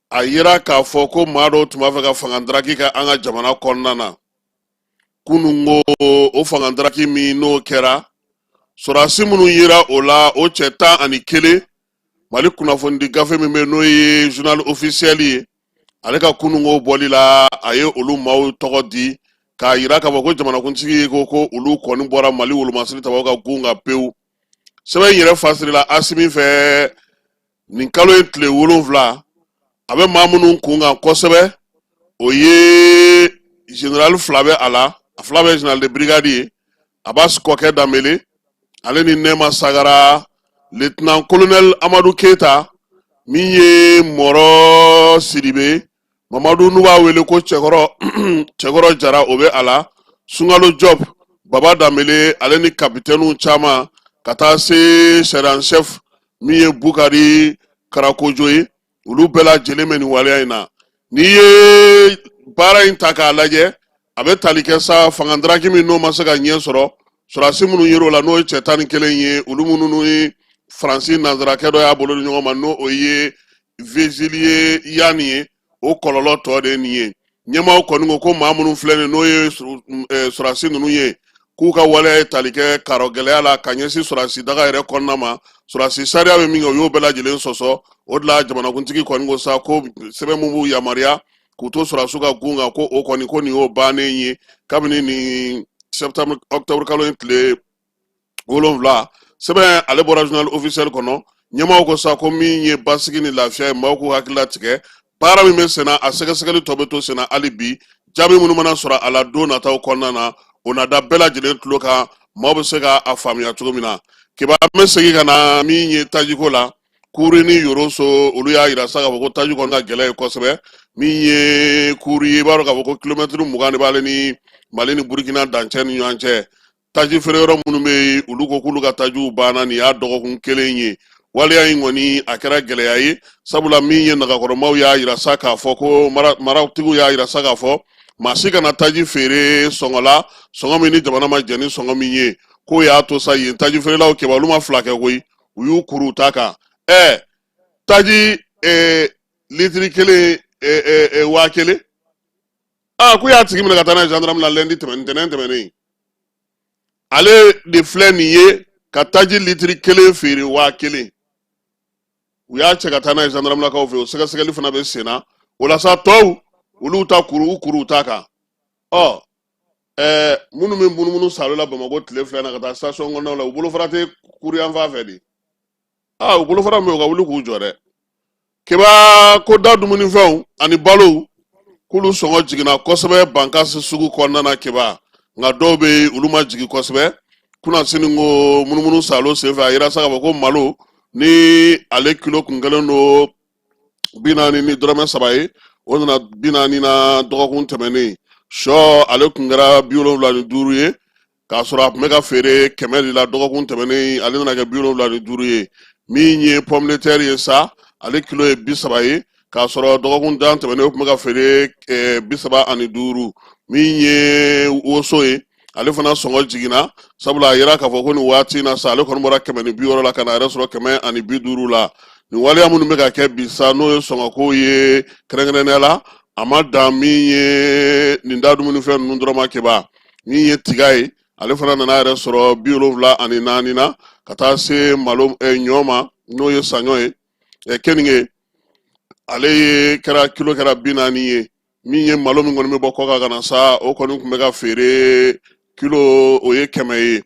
a yira k'a fɔ ko maa dɔw tun b'a fɛ ka fangadaraki kɛ an ka jamana kɔnɔna na. Kununko o fangadaraki min n'o kɛra, sɔrɔdasi minnu yera o la, o cɛ 11, Mali kunnafonidi gafe min bɛ n'o ye Journal Officiel ye, ale ka kununko bɔli la, a ye olu maaw tɔgɔ di k'a yira k'a fɔ ko jamanakuntigi ko ko olu kɔni bɔra Mali wolomasiri tabaw ka gun kan pewu. Sɛbɛn in yɛrɛ fasirila Asimi fɛ nin kalo in tile 7. A bɛ maa minnu kun kan kosɛbɛ, o ye général fila bɛ a la, a fila bɛ général de brigade ye, Abbas Kɔkɛ Danbele ale ni Nɛma Sagara, lieutenant colonel Amadu Keyita, min ye Mɔrɔ Sidibe Mamadu n'u b'a wele ko Cɛkɔrɔ, Cɛkɔrɔ Jara, o bɛ a la, Sunkalo Jɔp, Baba Danbele ale ni kapitɛniw caman, ka taa se sergent chef min ye Bukari Karakojo ye, olu bɛɛ lajɛlen bɛ nin waleya in na. N'i ye baara in ta k'a lajɛ, a bɛ tali kɛ sa fangadaraki min n'o ma se ka ɲɛ sɔrɔ, sɔrɔdasi minnu yer'o la, n'o ye cɛ 11 ye, olu minnu ni Faransi nanzarakɛ dɔ y'a bolo di ɲɔgɔn ma, n'o o ye Vezilier Yann ye, o kɔlɔlɔ tɔ de ye nin ye. Ɲɛmaaw kɔni ko ko maa minnu filɛ nin n'o ye sɔrɔdasi ninnu ye, k'u ka waleya ye tali kɛ karɔgɛlɛya la ka ɲɛsin sɔrɔdasi daga yɛrɛ kɔnɔna ma, sɔrɔdasi sariya bɛ min kɛ, u y'o bɛɛ lajɛlen sɔsɔ. O de la jamanakuntigi kɔni ko sa ko sɛbɛn min b'u yamaruya k'u to sɔrɔdasiw ka gun kan, ko o kɔni ko nin y'o bannen ye kabini nin septembre octobre kalo in tile 7. Sɛbɛn ale bɔra Journal Officiel kɔnɔ. Ɲɛmaaw ko sa ko min ye basigi ni lafiya ye, maaw k'u hakili latigɛ, baara min bɛ senna, a sɛgɛsɛgɛli tɔ bɛ to senna hali bi. Jaabi minnu mana sɔrɔ a la don nataw kɔnɔna na, o na da bɛɛ lajɛlen tulo kan, maaw bɛ se ka a faamuya cogo min na. Keba, an bɛ segin ka na min ye tajiko la, Kuri ni Yoroso, olu y'a yira sa k'a fɔ ko taji kɔni ka gɛlɛn ye kosɛbɛ. Min ye Kuri ye, i b'a dɔn k'a fɔ ko kilomɛtiri 20 de b'ale ni Mali ni Burukina dancɛ ni ɲɔgɔn cɛ. Taji feere yɔrɔ minnu bɛ yen, olu ko k'olu ka tajiw banna, nin y'a dɔgɔkun kelen ye. Waleya in kɔni a kɛra gɛlɛya ye, sabula min ye nagakɔrɔmaw y'a yira sa k'a fɔ ko maratigiw y'a yira sa k'a fɔ maa si kana taji feere sɔngɔ la, sɔngɔ min ni jamana ma jɛn ni sɔngɔ min ye. K'o y'a to sa yen taji feerelaw Keba, olu ma fila kɛ koyi, u y'u kuru ta kan. Taji litiri kelen 1000, aa k'u y'a tigi minɛ ka taa n'a ye gendarme la lundi tɛmɛnen, ntɛnɛn tɛmɛnen. Ale de filɛ nin ye ka taji litiri kelen feere 1000. U y'a cɛ ka taa n'a ye zandaramulakaw fɛ, o sɛgɛsɛgɛli fana bɛ sen na. O la sa, tɔw olu ta kuru u kuru ta kan. Ɔ minnu bɛ munumunu salo la Bamakɔ tile 2 na ka taa station kɔnɔnaw la, u bolofara tɛ kuru yan fan fɛ de. Aa, u bolofara min bɛ yen, u ka wuli k'u jɔ dɛ. Keba ko da dumunifɛnw ani balow k'olu sɔngɔ jiginna kosɛbɛ Bankasi sugu kɔnɔna na, Keba. Nka dɔw bɛ yen, olu ma jigin kosɛbɛ. Kunasini ko munumunu salo senfɛ, a yira sa k'a fɔ ko malo ni ale kilo kun kɛlen don 40 ni dɔrɔmɛ 3 ye, o nana 40 na dɔgɔkun tɛmɛnen. Sɔ, ale kun kɛra 75 ye, k'a sɔrɔ a tun bɛ ka feere 100 de la dɔgɔkun tɛmɛnen, ale nana kɛ 75 ye. Min ye pomme de terre ye sa, ale kilo ye 30 ye, k'a sɔrɔ dɔgɔkun dan tɛmɛnen o tun bɛ ka feere 35. Min ye woso ye, ale fana sɔngɔ jiginna, sabula a yira k'a fɔ ko nin waati in na sa, ale kɔni bɔra 160 la ka na a yɛrɛ sɔrɔ 150 la. Nin waleya minnu bɛ ka kɛ bi sa, n'o ye sɔngɔko ye kɛrɛnkɛrɛnnenya la, a ma dan min ye nin da dumunifɛn ninnu dɔrɔn ma, Keba. Min ye tiga ye, ale fana nana yɛrɛ sɔrɔ 74 na, ka taa se malo ɲɔ ma, n'o ye saɲɔ ye, keninge, ale ye kɛra kilo kɛra 40 ye. Min ye malo min kɔni bɛ bɔ kɔkan ka na sa, o kɔni tun bɛ ka feere kilo o ye 100 ye.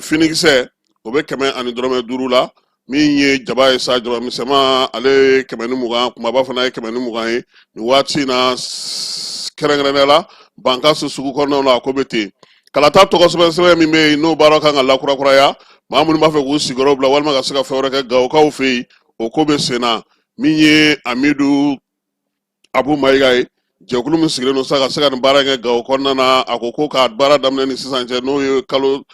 Finikisɛ, o bɛ 100 ni dɔrɔmɛ 5 la. Min ye jaba ye sa, jaba misɛnman, ale ye 120, kunbaba fana ye 120 ye nin waati in na. Kɛrɛnkɛrɛnnenya la, Bankasi sugu kɔnɔnaw la, a ko bɛ ten. Kalata tɔgɔ sɛbɛn sɛbɛn min bɛ yen, n'o baara kan ka lakurakuraya, maa minnu b'a fɛ k'u sigiyɔrɔ bila walima ka se ka fɛn wɛrɛ kɛ Gawokaw fɛ yen, o ko bɛ sen na. Min ye Amidu Abu Mayiga ye, jɛkulu min sigilen don sa ka se ka nin baara kɛ Gawo kɔnɔna na, a ko ko k'a baara daminɛ ni sisan cɛ, n'o ye kalo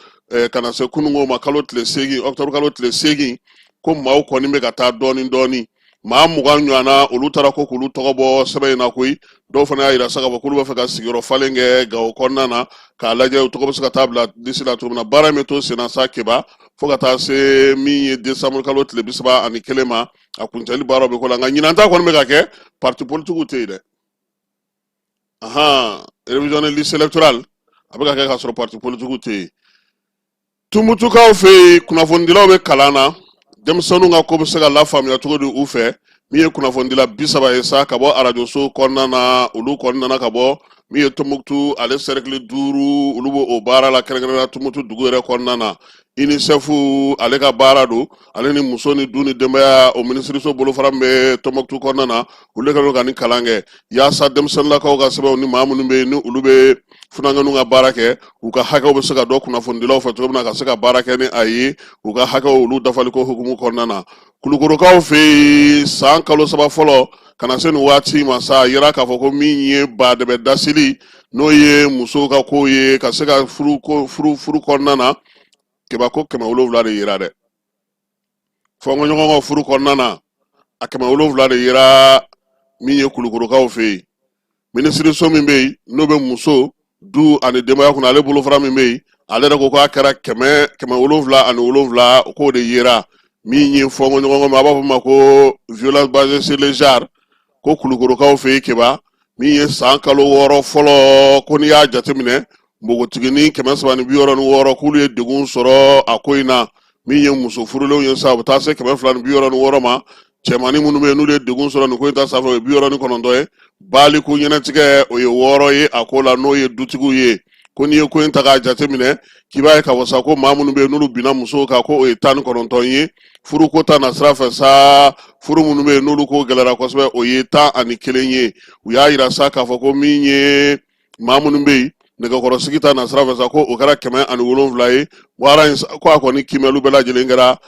ka na se kununko ma, kalo tile 8, ɔkutɔburu kalo tile 8, ko maaw kɔni bɛ ka taa dɔɔni dɔɔni. Maa 20 ɲɔgɔnna, olu taara ko k'olu tɔgɔ bɔ sɛbɛn in na koyi. Dɔw fana y'a yira sa k'a fɔ k'olu b'a fɛ ka sigiyɔrɔ falen kɛ Gawo kɔnɔna na, k'a lajɛ u tɔgɔ bɛ se ka taa bila lisi la cogo min na. Baara in bɛ to senna sa, Keba, fo ka taa se min ye desanburu kalo tile 31 ma, a kuncɛli baaraw bɛ ko la. Nka ɲinan ta kɔni bɛ ka kɛ, parti politikiw tɛ yen dɛ. Ahan, révision de liste électorale a bɛ ka kɛ k'a sɔrɔ parti politikiw tɛ yen. Tumutukaw fɛ yen, kunnafonidilaw bɛ kalan na, denmisɛnninw ka ko bɛ se ka lafaamuya cogo di u fɛ. Min ye kunnafonidila 30 ye sa ka bɔ arajoso kɔnɔna na, olu kɔni nana ka bɔ min ye Tumutu ale sɛrɛkili 5, olu b'o o baara la, kɛrɛnkɛrɛnnenya Tumutu dugu yɛrɛ kɔnɔna na. UNICEF ale ka baara don, ale ni muso ni du ni denbaya o minisiriso bolofara min bɛ Tɔnbɔkutu kɔnɔna na, olu de kɛlen don ka nin kalan kɛ yaasa denmisɛnninlakaw ka sɛbɛnw ni maa minnu bɛ yen ni olu bɛ funankɛninw ka baara kɛ, u ka hakɛw bɛ se ka dɔn kunnafonidilaw fɛ cogo min na, ka se ka baara kɛ ni a ye u ka hakɛw olu dafaliko hukumu kɔnɔna na. Kulukorokaw fɛ yen, san kalo 3 fɔlɔ ka na se nin waati ma sa, a yira k'a fɔ ko min ye badɛbɛ dasili, n'o ye musow ka kow ye, ka se ka furu ko furu furu kɔnɔna na, Keba, ko 700 de yira dɛ. Fɔnkɔɲɔgɔn ka furu kɔnɔna na, a 700 de yira min ye Kulukorokaw fɛ yen. Minisiriso min bɛ yen n'o bɛ muso du ani denbaya kunna, ale bolofara min bɛ yen, ale yɛrɛ ko k'a kɛra 777, k'o de yera. Min ye fɔnkɔɲɔgɔn ma, a b'a fɔ ma ko violence basée sur le genre, ko Kulukorokaw fɛ yen, Keba, min ye san kalo 6 fɔlɔ, ko n'i y'a jateminɛ, npogotiginin 366, k'olu ye degun sɔrɔ a ko in na. Min ye muso furulenw ye sa, u bɛ taa se 266 ma. Cɛmannin minnu bɛ yen n'olu ye degun sɔrɔ nin ko in ta sanfɛ, o ye 69 ye. Baliku ɲɛnatigɛ, o ye 6 ye a ko la, n'o ye dutigiw ye. Ko n'i ye ko in ta k'a jateminɛ, k'i b'a ye k'a fɔ sa ko maa minnu bɛ yen n'olu binna musow kan, ko o ye 19 ye. Furuko ta nasira fɛ sa, furu minnu bɛ yen n'olu ko gɛlɛyara kosɛbɛ, o ye 11 ye. U y'a yira sa k'a fɔ ko min ye maa minnu bɛ yen nɛgɛkɔrɔsigi ta nasira fɛ sa, ko o kɛra 107 ye. Baara in ko a kɔni kiimɛliw bɛɛ lajɛlen kɛra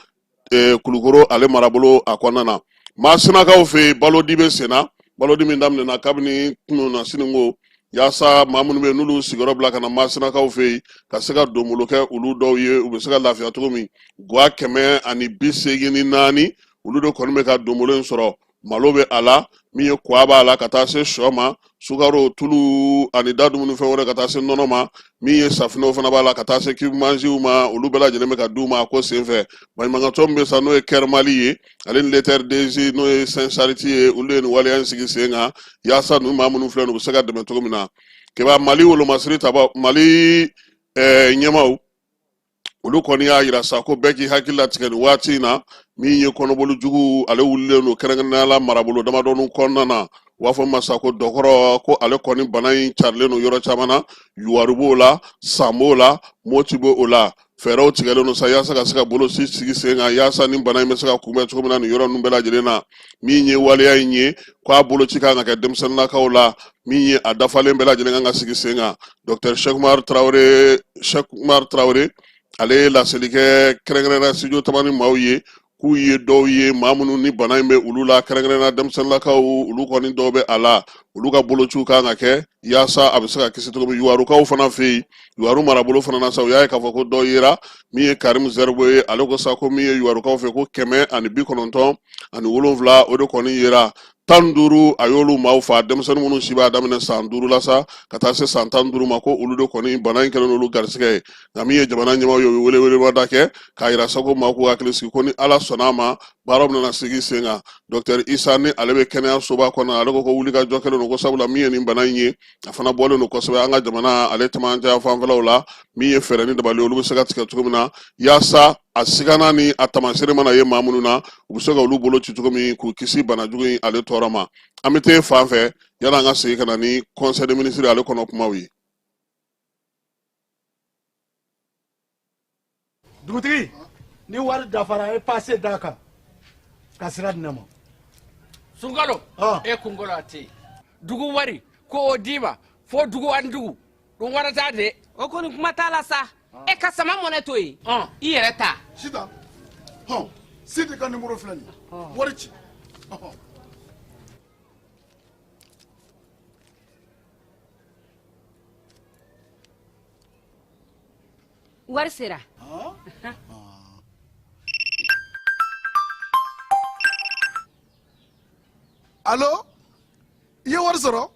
Kulukoro ale marabolo a kɔnɔna na. Masinakaw fɛ yen, balodi bɛ senna, balodi min daminɛna kabini kunun na sininko, yaasa maa minnu bɛ yen n'olu sigiyɔrɔ bila ka na Masinakaw fɛ yen, ka se ka donbolo kɛ olu dɔw ye, u bɛ se ka lafiya cogo min. Gwa 184, olu de kɔni bɛ ka donbolo in sɔrɔ. Malo bɛ a la, min ye kwa b'a la, ka taa se sɔ ma, sukaro, tulu ani da dumunifɛn wɛrɛ, ka taa se nɔnɔ ma. Min ye safinɛw fana b'a la, ka taa se cube-Maggiw ma, olu bɛɛ lajɛlen bɛ ka d'u ma a ko senfɛ. Baɲumankɛtɔn min bɛ sa, n'o ye Kɛr Mali ye, ale ni Letter Dezi, n'o ye Saint Charité ye, olu ye nin waleya in sigi sen kan yaasa ninnu maa minnu filɛ nin, u bɛ se ka dɛmɛ cogo min na. Keba, Mali wolomasiri taba, Mali ɲɛmaaw Olu kɔni y'a yira sa ko bɛɛ k'i hakili latigɛ nin waati in na. Min ye kɔnɔboli jugu, ale wulilen don kɛrɛnkɛrɛnnenya la marabolo damadɔni kɔnɔna na. U b'a fɔ ma sa ko dɔkɔrɔ, ko ale kɔni bana in carilen don yɔrɔ caman na. Yuwaru b'o la, San b'o la, Moti b'o la. Fɛɛrɛw tigɛlen don sa yaasa ka se ka boloci sigi sen kan, yaasa ni bana in bɛ se ka kunbɛn cogo min na nin yɔrɔ ninnu bɛɛ lajɛlen na. Min ye waleya in ye, ko a boloci kan ka kɛ denmisɛnninnakaw la, min ye a dafalen bɛɛ lajɛlen kan ka sigi sen kan. Docteur Cheikh Umar Traoré, Cheikh Umar Traoré, ale ye laseli kɛ kɛrɛnkɛrɛnnenya studio Tamani maaw ye, k'u ye dɔw ye, maa minnu ni bana in bɛ olu la, kɛrɛnkɛrɛnnenya denmisɛnninnakaw, olu kɔni dɔw bɛ a la, olu ka bolociw kan ka kɛ yaasa a bɛ se ka kisi cogo min. Yuwarukaw fana fɛ yen, Yuwaru marabolo fana na sa, u y'a ye k'a fɔ ko dɔ yera. Min ye Karim Zɛribo ye, ale ko sa ko min ye Yuwarukaw fɛ, ko 197, o de kɔni yera. 15, a y'olu maaw fa, denmisɛnnin minnu si b'a daminɛ san 5 la sa ka taa se san 15 ma, ko olu de kɔni bana in kɛlen n'olu garisigɛ ye. Nka min ye jamana ɲɛmaaw ye, u ye welewelemada kɛ k'a yira sa ko maaw k'u hakili sigi, ko ni Ala sɔnna a ma, baaraw bɛna sigi sen kan. Docteur Isa, ni ale bɛ kɛnɛyasoba kɔnɔ, ale ko ko wulikajɔ kɛlen don, ko sabula min ye nin bana in ye, a fana bɔlen don kosɛbɛ an ka jamana ale camancɛ fanfɛlaw la. Min ye fɛɛrɛ ni dabali, olu bɛ se ka tigɛ cogo min na yaasa a sigana ni a taamasere mana ye maa minnu na, u bɛ se ka olu bolo ci cogo min k'u kisi bana jugu in ale tɔɔrɔ ma. An bɛ taa fan fɛ yanni an ka segin ka na ni conseil des ministres ale kɔnɔ kumaw ye. Dugutigi, ni wari dafara, e pase d'a kan ka sira di ne ma. Sunkalo, e kunkolo a tɛ yen. Dugu wari ko o d'i ma fo dugu ani dugu ɗum warata de. O kɔni kuma t'a la sa. E ka sama mɔnɛ to yen, i yɛrɛ ta. Sitan, hɔn, Sidi ka nimoro filɛ nin ye, wari ci. Wari sera. Alo, i ye wari sɔrɔ?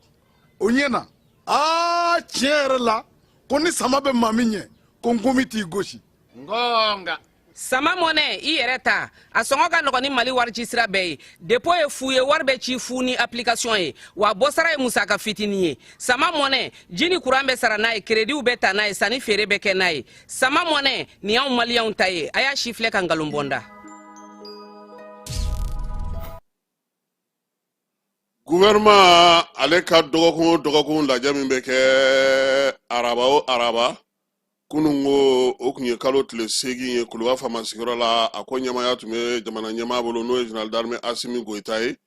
O ɲɛna. Aa, tiɲɛ yɛrɛ la, ko ni sama bɛ maa min ɲɛ, ko nkomi t'i gosi. Ngonga. Sama mɔnɛ, i yɛrɛ ta, a sɔngɔ ka nɔgɔn ni Mali warici sira bɛɛ ye. Dépôt ye fu ye, wari bɛ ci fu ni application ye, wa bɔsara ye musaka fitinin ye. Sama mɔnɛ, ji ni kuran bɛ sara n'a ye, kerediw bɛ ta n'a ye, sanni feere bɛ kɛ n'a ye. Sama mɔnɛ nin y'anw maliyɛnw ta ye. A y'a si filɛ ka nkalon bɔ n da. Gouvernement ale ka dɔgɔkun o dɔgɔkun lajɛ min bɛ kɛ araba o araba, kunun ko o tun ye kalo tile 8 ye Kuluba faama sigiyɔrɔ la. A ko ɲɛmaaya tun bɛ jamana ɲɛmaa bolo, n'o ye général d'armée Asimi Goyita ye.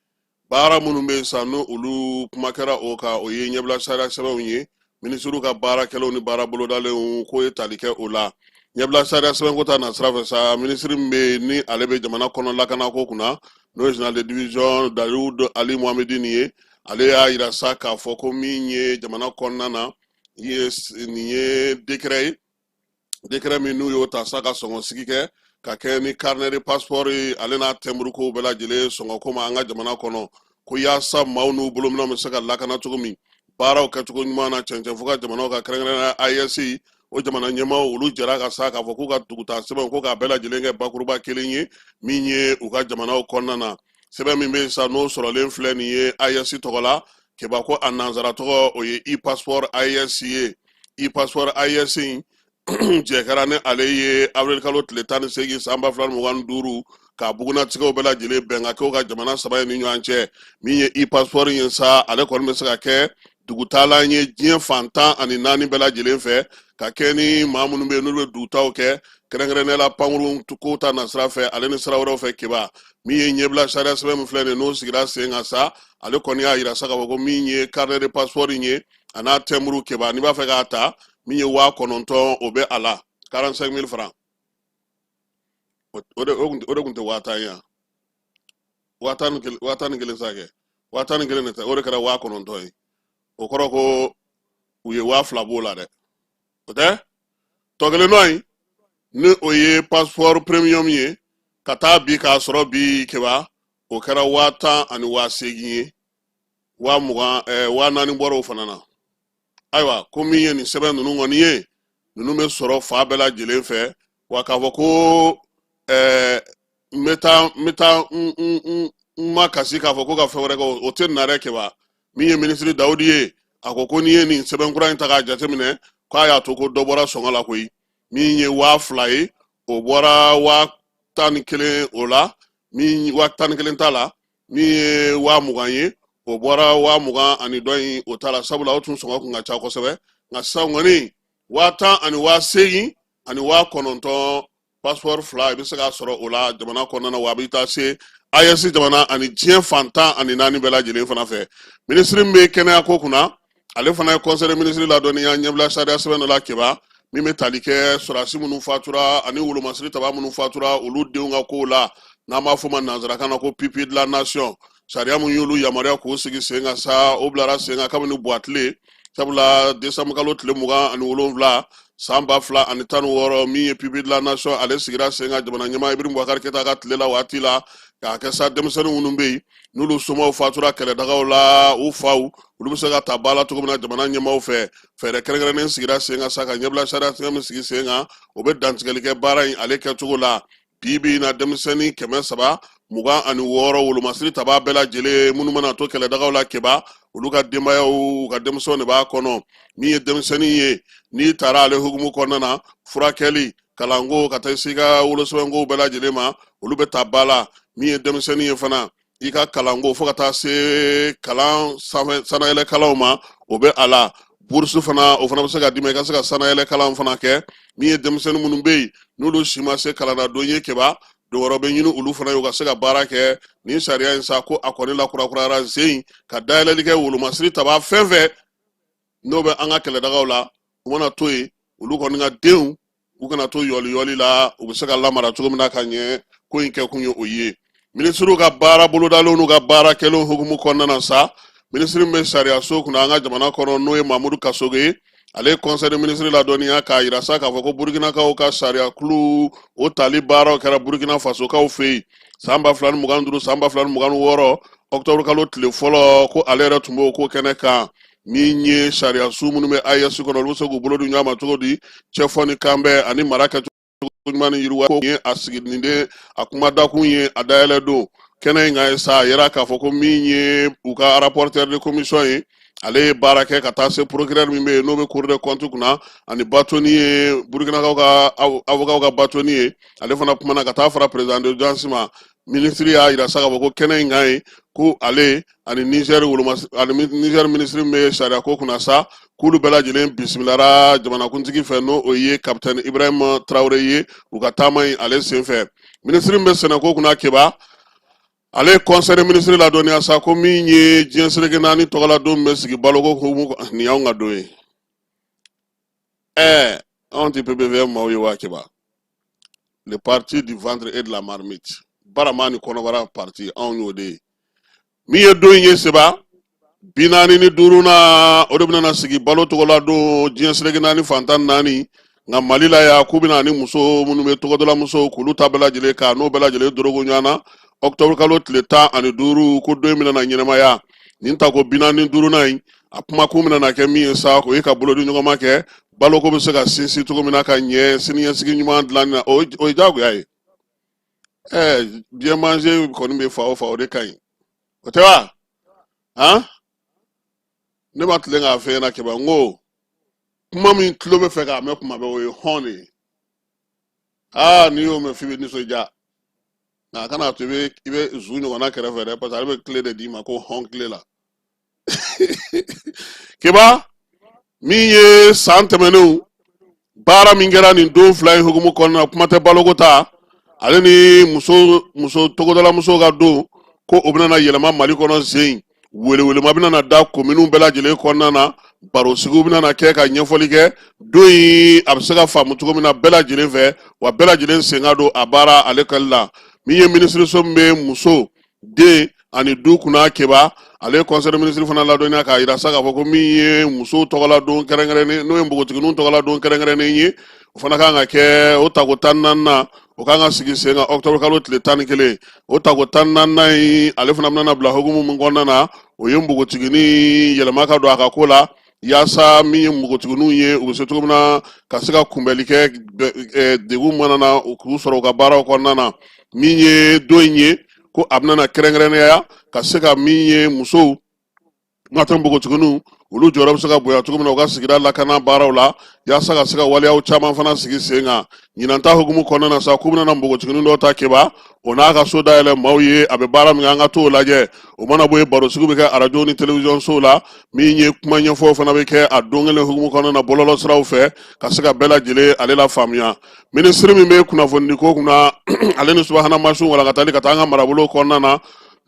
Baara minnu bɛ yen sa, n'o olu kuma kɛra o kan, o ye ɲɛbila sariya sɛbɛnw ye, minisiriw ka baara kɛlenw ni baara bolodalenw, k'o ye tali kɛ o la. Ɲɛbila sariya sɛbɛnko ta nasira fɛ sa, minisiri min bɛ yen ni ale bɛ jamana kɔnɔ lakanako kunna, n'o ye général de division Dawudu Ali Mohamedini ye, ale y'a yira sa k'a fɔ ko min ye jamana kɔnɔna na ye, nin ye décret ye, décret min n'u y'o ta sa ka sɔngɔ sigi kɛ ka kɛ ni carnet de passeport ye, ale n'a timbre kow bɛɛ lajɛlen sɔngɔ ko ma an ka jamana kɔnɔ, ko yaasa maaw n'u bolominɛnw bɛ se ka lakana cogo min baaraw kɛcogo ɲuman na cɛncɛn fo ka jamanaw ka kɛrɛnkɛrɛnnenya AES, o jamana ɲɛmaaw, olu jɛra ka sa k'a fɔ k'u ka dugutaa sɛbɛnw ko k'a bɛɛ lajɛlen kɛ bakuruba kelen ye min ye u ka jamanaw kɔnɔna na. Sɛbɛn min bɛ yen sa, n'o sɔrɔlen filɛ nin ye AES tɔgɔ la, keba ko a nansara tɔgɔ o ye e-passeport AES ye. E-passeport AES in jɛ kɛra ni ale ye avril kalo tile 18 san 2025, k'a bugunnatigɛw bɛɛ lajɛlen bɛn ka kɛ u ka jamana saba in ni ɲɔgɔn cɛ. Min ye e-passeport ye sa, ale kɔni bɛ se ka kɛ dugutaalan ye diɲɛ fan 14 bɛɛ lajɛlen fɛ, ka kɛ ni maa minnu bɛ yen n'olu bɛ dugutaaw kɛ, kɛrɛnkɛrɛnnenya la pankurun ko ta nasira fɛ, ale ni sira wɛrɛw fɛ. Keba, min ye ɲɛbila sariya sɛbɛn min filɛ nin ye, n'o sigira sen kan sa, ale kɔni y'a yira sa k'a fɔ ko min ye carnet de passeport in ye, a n'a timbre, keba n'i b'a fɛ k'a ta, min ye 9000, o bɛ a la, 45 000 francs. O de tun tɛ 10,000 ye wa, 11,000 sa kɛ, 11,000 de tɛ, o de kɛra 9000 ye. O kɔrɔ ko u ye 2000 b'o la dɛ. O tɛ tɔ kelen dɔ in, ni o ye passeport premium ye, ka taa bi k'a sɔrɔ bi, keba o kɛra 10,000 ani 8000 ye, 20,000, 4000 bɔra o fana na. Ayiwa, ko min ye nin sɛbɛn ninnu kɔni ye, ninnu bɛ sɔrɔ fan bɛɛ lajɛlen fɛ. Wa k'a fɔ ko n bɛ taa n bɛ taa n ma kasi k'a fɔ ko ka fɛn wɛrɛ kɛ, o tɛ na dɛ. Keba, min ye minisiri Dawudi ye, a ko ko n'i ye nin sɛbɛn kura in ta k'a jateminɛ, k'a y'a to ko dɔ bɔra sɔngɔ la koyi. Min ye 2000 ye. O bɔra 11,000 o la, min 11,000 ta la, min ye 20,000 ye, o bɔra 20,000 ani dɔ in o ta la, sabula o tun sɔngɔ kun ka ca kosɛbɛ. Nka sisan kɔni, 10,000 ani 8,000 ani 9,000, passeport fila, i bɛ se k'a sɔrɔ o la jamana kɔnɔna na, wa a bɛ taa se AES jamana ani diɲɛ fan 14 bɛɛ lajɛlen fana fɛ. Minisiri min bɛ kɛnɛya ko kunna, ale fana ye conseil des ministres ladɔnniya ɲɛbila sariya sɛbɛn dɔ la Keba, min bɛ tali kɛ sɔrɔdasi minnu fatura ani wolomasiri taba minnu fatura, olu denw ka kow la, n'an b'a fɔ ma nanzarakan na ko pupille de la nation. Sariya min y'olu yamaruya k'o sigi sen kan sa, o bilara sen kan kabini buwatile, sabula desanburu kalo tile 27 san 2016, min ye pupille de la nation, ale sigira sen kan jamana ɲɛmaa Ibrahim Boubacar Keita ka tile la waati la, k'a kɛ sa denmisɛnnin minnu bɛ yen n'olu somaw fatura kɛlɛdagaw la, u faw olu bɛ se ka ta ba la cogo min na jamana ɲɛmaaw fɛ. Fɛɛrɛ kɛrɛnkɛrɛnnen sigira sen kan sa ka ɲɛbila sariya tigɛ min sigi sen kan, o bɛ dantigɛli kɛ baara in ale kɛcogo la. Bi bi in na, denmisɛnnin 326, wolomasiri taba bɛɛ lajɛlen minnu mana to kɛlɛdagaw la Keba, olu ka denbayaw, u ka denmisɛnw de b'a kɔnɔ. Min ye denmisɛnnin ye, n'i taara ale hukumu kɔnɔna na, furakɛli, kalanko, ka taa se i ka wolosɛbɛnkow bɛɛ lajɛlen ma, olu bɛ ta ba la. Min ye denmisɛnnin ye fana, i ka kalanko fo ka taa se kalan sanfɛ sanayɛlɛ kalanw ma, o bɛ a la. Burusu fana, o fana bɛ se ka d'i ma i ka se ka sanayɛlɛ kalan fana kɛ. Min ye denmisɛnnin minnu bɛ yen n'olu si ma se kalannadon ye Keba, donyɔrɔ bɛ ɲini olu fana ye u ka se ka baara kɛ. Nin sariya in sa, ko a kɔni lakurakurayara sen ka dayɛlɛli kɛ wolomasiri taba fɛn fɛn n'o bɛ an ka kɛlɛdagaw la, u mana to yen, olu kɔni ka denw, u kana to yɔliyɔli la, u bɛ se ka lamara cogo min na ka ɲɛ. Ko in kɛkun ye o ye. Minisiriw ka baara bolodalenw n'u ka baara kɛlenw hukumu kɔnɔna na sa, minisiri min bɛ sariyaso kunna an ka jamana kɔnɔ, n'o ye Mamudu Kasoge ye, ale ye conseil des ministres ladɔnniya k'a yira sa k'a fɔ ko Burukinakaw ka sariyakulu o tali baaraw kɛra Burukina Fasokaw fɛ yen san 2025, san 2026, ɔkutɔburu kalo tile fɔlɔ, ko ale yɛrɛ tun b'o ko kɛnɛ kan. Min ye sariyasu minnu bɛ AES kɔnɔ, olu bɛ se k'u bolo di ɲɔgɔn ma cogo di cɛfɔ ni kanbɛn ani mara kɛcogo ɲuman ni yiriwa ye, a siginiden a kuma dakun ye a dayɛlɛ don kɛnɛ in kan sa, a yira k'a fɔ ko min ye u ka rapporteur de commission ye, ale ye baara kɛ ka taa se procureur min bɛ yen n'o bɛ cour des comptes kunna, ani bâtonnier, Burukinakaw ka avocat ka bâtonnier, ale fana kumana ka taa fara président d'audience ma. Minisiri y'a yira sa k'a fɔ ko kɛnɛ in kan ye, ko ale ani Niger woloma ani Niger minisiri min bɛ sariya ko kunna sa, k'olu bɛɛ lajɛlen bisimilara jamanakuntigi fɛ, n'o o ye kapitɛni Ibrahim Traoré ye, u ka taama in ale senfɛ. Minisiri min bɛ sɛnɛko kunna Keba, ale ye conseil des ministres ladɔnniya sa ko min ye diɲɛ seleke naani tɔgɔla don bɛ sigi baloko hukumu, nin y'anw ka don ye. Ɛɛ, anw tɛ PPVM maaw ye wa Keba, le parti du ventre et de la marmite, barama ni kɔnɔbara parti, anw y'o de ye. Min ye don in ye seba 45 na, o de bɛna sigi balo tɔgɔla don diɲɛ seleke naani fan 14. Nka Mali la yan, k'u bɛna ni muso minnu bɛ togodala musow, k'olu ta bɛɛ lajɛlen ka n'o bɛɛ lajɛlen dorogo ɲɔgɔn na ɔkutɔburu kalo tile 15, ko don in bɛna na ɲɛnamaya. Nin tako 45nan in, a kumakun bɛna na kɛ min ye sa, o ye ka bolodi ɲɔgɔnma kɛ baloko bɛ se ka sinsin cogo min na ka ɲɛ siniɲɛsigi ɲuman dilanni na. O ye diyagoya ye. Ɛɛ, bien manger kɔni bɛ fa o fa, o de ka ɲi, o tɛ wa? Han, ne ma tilen k'a f'e ɲɛna Keba, n ko kuma min tulo bɛ fɛ k'a mɛn kuma bɛɛ, o ye hɔn de ye. Aa, n'i y'o mɛn f'i bɛ nisɔndiya. Nka a kana to i bɛ zu ɲɔgɔnna kɛrɛfɛ dɛ, parce que ale bɛ tile de d'i ma ko hɔn tile la. Keba, min ye san tɛmɛnenw baara min kɛra nin don fila in hukumu kɔnɔna na, kuma tɛ baloko ta ale ni muso togodala musow ka don, ko o bɛna na yɛlɛma Mali kɔnɔ sen, welewelema bɛna na da kominiw bɛɛ lajɛlen kɔnɔna na, barosigiw bɛna na kɛ ka ɲɛfɔli kɛ don in a bɛ se ka faamu cogo min na bɛɛ lajɛlen fɛ, wa bɛɛ lajɛlen sen ka don a baara ale kɛli la. Min ye minisiriso min bɛ muso, den ani du kunna Keba, ale ye conseil des ministres fana ladɔnniya k'a yira sa k'a fɔ ko min ye musow tɔgɔla don kɛrɛnkɛrɛnnen, n'o ye npogotigininw tɔgɔla don kɛrɛnkɛrɛnnen ye, o fana kan ka kɛ o tako 14nan, o kan ka sigi sen kan ɔkutɔburu kalo tile 11. O tako 14nan in, ale fana bɛna bila hukumu min kɔnɔna na, o ye npogotiginin yɛlɛma ka don a ka ko la, yaasa min ye npogotigininw ye, u bɛ se cogo min na ka se ka kunbɛli kɛ degun mana na k'u sɔrɔ u ka baaraw kɔnɔna na. Min ye don in ye, ko a bɛna na kɛrɛnkɛrɛnnenya ka se ka min ye musow, n'a tɛ npogotigininw, Olu jɔyɔrɔ bɛ se ka bonya cogo min na u ka sigida lakana baaraw la, yaasa ka se ka waleyaw caman fana sigi sen kan. Ɲinan ta hukumu kɔnɔna na sa, k'u bɛna npogotiginin dɔ ta Keba, o n'a ka so dayɛlɛ maaw ye, a bɛ baara min kɛ, an ka t'o lajɛ. O mana bɔ yen, barosigiw bɛ kɛ arajo ni telewisɔn sow la. Min ye kuma ɲɛfɔw fana bɛ kɛ a don kelen hukumu kɔnɔna na bɔlɔlɔ siraw fɛ, ka se ka bɛɛ lajɛlen ale la faamuya. Minisiri min bɛ kunnafonidiko kunna, ale ni subahana mansinw walankatali ka taa an ka marabolo kɔnɔna na,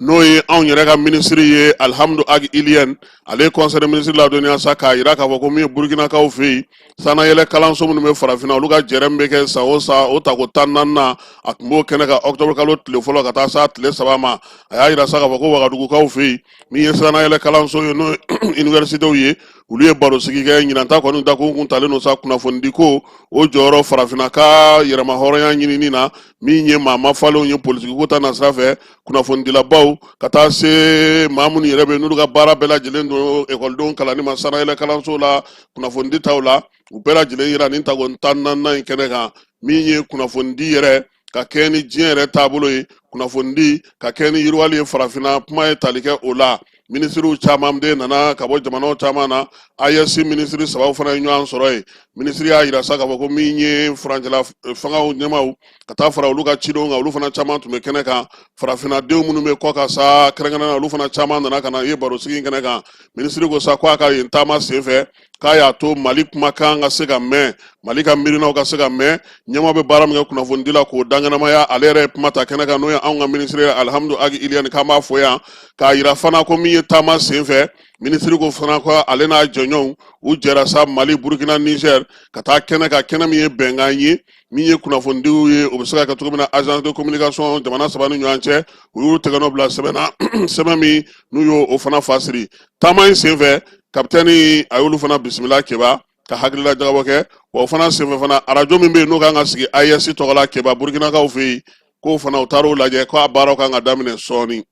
n'o ye anw yɛrɛ ka minisiri ye, Alihamudu Agi Iliyɛn, ale ye conseil des ministres ladɔnniya sa, k'a yira k'a fɔ ko min ye Burukinakaw fɛ yen, sannayɛlɛ kalanso minnu bɛ farafinna, olu ka jɛrɛ min bɛ kɛ san o san, o tako 14nan, a tun b'o kɛnɛ kan ɔkutɔburu kalo tile fɔlɔ ka taa s'a tile 3 ma. A y'a yira sa k'a fɔ ko Wagadugukaw fɛ yen, min ye sannayɛlɛ kalanso ye, n'o ye iniwɛrisitew ye, olu ye barosigi kɛ. Ɲinan ta kɔni dakun kun talen don sa kunnafonidiko o jɔyɔrɔ farafinna ka yɛrɛmahɔrɔnya ɲinini na, min ye maa mafalenw ye politikiko ta nasira fɛ, kunnafonidilabaw, ka taa se maa minnu yɛrɛ bɛ n'olu ka baara bɛɛ lajɛlen don ekɔlidenw kalanni ma sannayɛlɛ kalanso la, kunnafonidi taw la, u bɛɛ lajɛlen yira nin tako 14nan in kɛnɛ kan. Min ye kunnafonidi yɛrɛ ka kɛ ni diɲɛ yɛrɛ taabolo ye, kunnafonidi ka kɛ ni yiriwali ye farafinna, kuma ye tali kɛ o la. Minisiriw caman de nana ka bɔ jamanaw caman na. AES minisiri sabaw fana ye ɲɔgɔn sɔrɔ yen. Minisiri y'a yira sa k'a fɔ ko min ye furancɛla fangaw ɲɛmaaw, ka taa fara olu ka cidenw kan, olu fana caman tun bɛ kɛnɛ kan. Farafinnadenw minnu bɛ kɔ kan sa, kɛrɛnkɛrɛnnenya olu fana caman nana ka na ye barosigi in kɛnɛ kan. Minisiri ko sa ko a ka yen taama senfɛ, k'a y'a to Mali kumakan ka se ka mɛn, Mali ka miirinaw ka se ka mɛn, ɲɛmaa bɛ baara min kɛ kunnafonidi la k'o dankɛnɛmaya. Ale yɛrɛ ye kuma ta kɛnɛ kan, n'o ye anw ka minisiri ye, Alihamudu Agi Iliyɛni, k'an b'a fo yan, k'a yira fana ko min ye taama senfɛ, minisiri ko fana ko ale n'a jɔɲɔgɔnw, u jɛra sa Mali, Burukina, Nizɛri ka taa kɛnɛ kan, kɛnɛ min ye bɛnkan ye, min ye kunnafonidiw ye, o bɛ se ka kɛ cogo min na agence de communication jamana saba ni ɲɔgɔn cɛ. U y'u tɛgɛnɔ bila sɛbɛn na, sɛbɛn min n'u y'o o fana fasiri. Taama in senfɛ, kapitɛni a y'olu fana bisimila Keba, ka hakilila jagabɔ kɛ. Wa o fana senfɛ fana, arajo min bɛ yen n'o kan ka sigi AES tɔgɔ la Keba, Burukinakaw fɛ yen, k'o fana u taar'o lajɛ, k'a baaraw kan ka daminɛ sɔɔni.